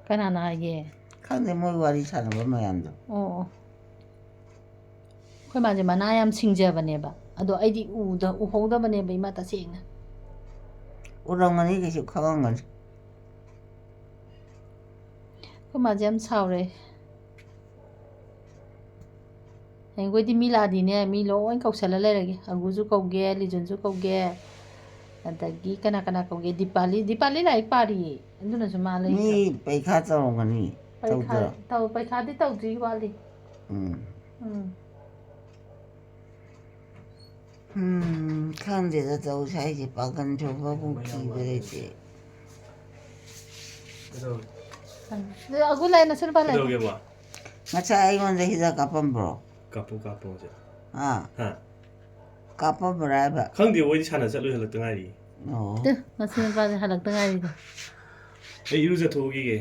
ꯀꯅꯥꯅ ꯍꯥꯏꯒꯦ? ꯈꯪꯗꯦ ꯃꯣꯏ ꯋꯥꯔꯤ ꯁꯥꯟꯅꯕ ꯃꯌꯥꯝꯗꯣ꯫ ꯑꯣ ꯑꯣ꯫ ꯑꯩꯈꯣꯏ ꯃꯥꯁꯦ ꯃꯅꯥ ꯌꯥꯝ ꯁꯤꯡꯖꯕꯅꯦꯕ꯫ ꯑꯗꯣ ꯑꯩꯗꯤ ꯎꯗ ꯎꯍꯧꯗꯕꯅꯦꯕ ꯏꯃꯥ ꯇꯁꯦꯡꯅ꯫ ꯎꯔꯝꯒꯅꯤ ꯀꯩꯁꯨ ꯈꯪꯉꯝꯒꯅꯤ꯫ ꯑꯩꯈꯣꯏ ꯃꯥꯁꯦ ꯌꯥꯝ ꯁꯥꯎꯔꯦ꯫ ꯍꯌꯦꯡꯈꯣꯏꯗꯤ ꯃꯤ ꯂꯥꯛꯑꯗꯤꯅꯦ ꯃꯤ ꯂꯣꯏ ꯀꯧꯁꯜꯂ ꯂꯩꯔꯒꯦ꯫ ꯑꯒꯨꯁꯨ ꯀꯧꯒꯦ, ꯂꯤꯖꯨꯟꯁꯨ ꯀꯧꯒꯦ, ꯑꯗꯒꯤ ꯀꯅꯥ ꯀꯅꯥ ꯀꯧꯒꯦ? ꯗꯤꯄꯥꯂꯤ, ꯗꯤꯄꯥꯂꯤ ꯂꯥꯏꯔꯤꯛ ꯄꯥꯔꯤꯌꯦ꯫ ꯑꯗꯨꯅꯁꯨ ꯃꯥ ꯂꯩꯇ꯭ꯔꯦ꯫ ꯃꯤ ꯄꯩꯈꯥ ꯇꯧꯔꯝꯒꯅꯤ꯫ ꯄꯩꯈꯥ ꯇꯧꯗ꯭ꯔꯣ? ꯇꯧ ꯄꯩꯈꯥꯗꯤ ꯇꯧꯗ꯭ꯔꯤ ꯋꯥꯠꯂꯤ꯫ ꯎꯝ꯫ ꯎꯝ꯫ ꯎꯝ, ꯈꯪꯗꯦꯗ ꯇꯧꯁꯦ ꯍꯥꯏꯁꯦ ꯄꯥꯒꯟ ꯊꯣꯛꯄꯕꯨ ꯀꯤꯕ ꯂꯩꯇꯦ꯫ ꯀꯩꯗꯧꯔꯒꯦ? ꯑꯗꯨ ꯑꯒꯨ ꯂꯥꯏ ꯅꯁꯨ ꯅꯨꯄꯥ ꯂꯥꯏ꯫ ꯀꯩꯗꯧꯔꯒꯦꯕ? ꯉꯁꯥꯏ ꯑꯩꯉꯣꯟꯗ ꯍꯤꯗꯥꯛ ꯀꯥꯞꯄꯝꯕ꯭ꯔꯣ? ꯀꯥꯞꯄꯨ ꯀꯥꯞꯄꯨ ꯍꯧꯖꯤꯛ꯫ ꯑꯥ, ꯍꯥ? ꯀꯥꯞꯄꯝꯕ꯭ꯔꯥ ꯍꯥꯏꯕ? ꯈꯪꯗꯦ, ꯑꯩꯗꯤ ꯁꯥꯟꯅ ꯆꯠꯂꯨꯏ ꯍꯜꯂꯛꯇ ꯉꯥꯏꯔꯤ꯫ ꯑꯣ, ꯇꯨ, ꯃꯁꯤ ꯅꯨꯄꯥꯁꯦ ꯍꯜꯂꯛꯇ ꯉꯥꯏꯔꯤꯗꯣ꯫ ꯑꯩ ꯏꯔꯨꯖꯊꯣꯛꯎꯈꯤꯒꯦ꯫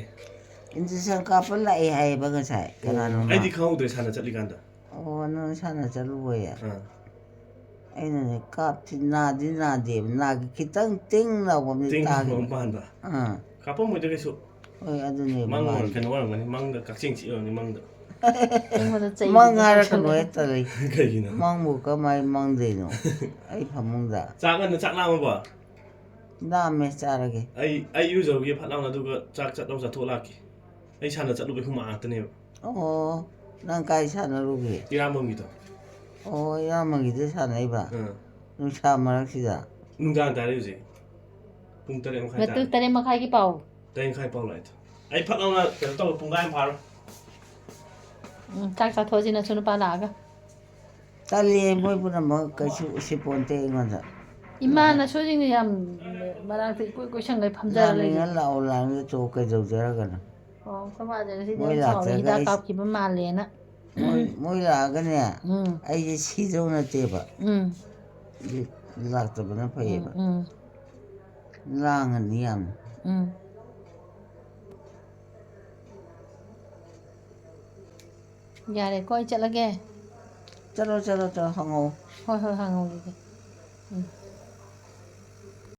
injection ꯀꯥꯞꯄ ꯂꯥꯛꯑꯦ ꯍꯥꯏꯌꯦꯕ ꯉꯁꯥꯏ ꯀꯅꯥꯅꯣꯝꯅ꯫ ꯑꯩꯗꯤ ꯈꯪꯍꯧꯗ꯭ꯔꯦ ꯁꯥꯟꯅ ꯆꯠꯂꯤꯀꯥꯟꯗ꯫ ꯑꯣ, ꯅꯪ ꯁꯥꯟꯅ ꯆꯠꯂꯨꯕꯣꯏꯌꯦ? ꯑꯥ꯫ ꯑꯩꯅꯅꯦ ꯀꯥꯞꯇꯤ ꯅꯥꯗꯤ ꯅꯥꯗꯦꯕ, ꯅꯥꯒꯤ ꯈꯤꯇꯪ ꯇꯤꯡ ꯂꯥꯎꯕ ꯑꯃꯗꯤ ꯇꯤꯡ ꯇꯥꯈꯤ꯫ ꯂꯥꯎꯕ ꯃꯥꯟꯕ꯫ ꯑꯥ, ꯀꯥꯞꯄꯝꯃꯣꯏꯗ ꯀꯩꯁꯨ꯫ ꯍꯣꯏ ꯑꯗꯨꯅꯦ ꯃꯪ ꯃꯥꯅꯤ꯫ ꯑꯣꯏꯔꯝ-, ꯀꯩꯅꯣ ꯑꯣꯏꯔꯝꯒꯅꯤ, ꯃꯪꯗ ꯀꯛꯆꯤꯡ ꯆꯤꯛꯑꯝꯒꯅꯤ ꯃꯪꯗ꯫ ꯑꯩꯉꯣꯟꯗ ꯆꯩ ꯃꯪ ꯍꯥꯏꯔꯛꯀꯅꯨ ꯇꯧꯁꯜꯂꯦ꯫ ꯍꯦꯛꯇ ꯂꯩ꯫ ꯀꯩꯒꯤꯅꯣ? ꯃꯪꯕꯨ ꯀꯃꯥꯏ ꯃꯪꯗꯣꯏꯅꯣ? ꯑꯩ ꯐꯃꯨꯡꯗ꯫ ꯆꯥꯛ ꯉꯟꯅ ꯆꯥꯛ ꯂꯥꯝꯃꯕꯣ? ꯂꯥꯝꯃꯦ, ꯆꯥꯔꯒꯦ꯫ ꯑꯩ ꯑꯩ ꯏꯔꯨꯖꯔꯨꯒꯦ ꯐꯠ ꯂꯥꯎꯅ ꯑꯗꯨꯒ ꯆꯥꯛ ꯆꯠ ꯂꯥꯎ ꯆꯥꯊꯣꯛ ꯂꯥꯛꯀꯦ꯫ ꯑꯩ ꯁꯥꯟꯅ ꯆꯠꯂꯨꯕꯩ ꯍꯨꯃꯥꯡ ꯉꯥꯛꯇꯅꯦꯕ꯫ ꯑꯣ, ꯅꯪ ꯀꯥꯏ ꯁꯥꯟꯅꯔꯨꯒꯦ? ꯏꯔꯥꯝꯕꯝꯒꯤꯗꯣ꯫ ꯑꯣ, ꯏꯔꯥꯃꯒꯤꯗ ꯁꯥꯟꯅꯩꯕ? ꯑꯥ꯫ ꯅꯨꯡꯁꯥ ꯃꯔꯛꯁꯤꯗ? ꯅꯨꯡꯗꯥꯡ ꯇꯥꯔꯦ ꯍꯧꯖꯤꯛ꯫ ꯄꯨꯡ ꯇꯔꯦꯠ ꯃꯈꯥꯏ ꯅꯠꯇꯨ ꯇꯥꯔꯦ꯫ ꯇꯔꯦꯠ ꯃꯈꯥꯏꯒꯤ ꯄꯥꯎ꯫ ꯇꯔꯦꯠ ꯃꯈꯥꯏ ꯄꯥꯎ ꯂꯥꯛꯑꯦ꯫ ꯑꯩ ꯐꯠ ꯂꯥꯎꯅ ꯀꯩꯅꯣ ꯇꯧꯔ ꯄꯨꯡꯈꯥꯏ ꯑꯃ ꯐꯥꯔꯣꯏ꯫ ꯎꯝ, ꯆꯥꯛ ꯆꯥꯊꯣꯛꯑꯁꯤ ꯅꯁꯨ ꯅꯨꯄꯥ ꯂꯥꯛꯑꯒ꯫ ꯇꯜꯂꯦ, ꯃꯣꯏ ꯄꯨꯝꯅꯃꯛ ꯀꯩꯁꯨ ꯎꯁꯤꯠꯄꯣꯟꯇꯦ ꯑꯩꯉꯣꯟꯗ꯫ ꯏꯃꯥ ꯅꯁꯨꯁꯤꯡꯅ ꯌꯥꯝ ꯃꯅꯥꯛꯇ ꯏꯀꯣꯏ ꯀꯣꯏꯁꯪꯒꯩ ꯐꯝꯖꯔ ꯂꯥꯛꯅꯤꯡꯉ ꯂꯩꯔꯦ꯫ ꯂꯥꯛꯑꯣ, ꯂꯥꯛꯅꯤꯡꯉ ꯇꯣꯛꯑꯣ, ꯀꯩꯗꯧꯖꯔꯒꯅꯣ? ꯑꯣ, ꯑꯩꯈꯣꯏ ꯃꯥꯁꯦ ꯉꯁꯤꯗꯤ ꯃꯣꯏ ꯌꯥꯝ ꯁꯥꯎꯔꯦ, ꯂꯥꯛꯇ꯭ꯔꯒ ꯍꯤꯗꯥꯛ ꯑꯩ ꯀꯥꯞꯈꯤꯕ ꯃꯥꯜꯂꯦꯅ꯫ ꯃꯣꯏ, ꯃꯣꯏ ꯂꯥꯛꯑꯒꯅꯦ, ꯎꯝ꯫ ꯑꯩꯁꯦ ꯁꯤꯗꯧ ꯅꯠꯇꯦꯕ꯫ ꯎꯝ꯫ ꯑꯗꯨ ꯂꯥꯛꯇꯕꯅ ꯐꯩꯌꯦꯕ꯫ ꯎꯝ, ꯎꯝ꯫ ꯂꯥꯡꯉꯅꯤ ꯌꯥꯝꯅ꯫ ꯎꯝ꯫ ꯌꯥꯔꯦꯀꯣ, ꯑꯩ ꯆꯠꯂꯒꯦ꯫ ꯆꯠꯂꯣ, ꯆꯠꯂꯣ, ꯆꯠꯂꯣ, ꯍꯪꯉꯧ꯫ ꯍꯣꯏ, ꯍꯣꯏ, ꯍꯪꯍꯧꯈꯤꯒꯦ꯫ ꯎꯝ꯫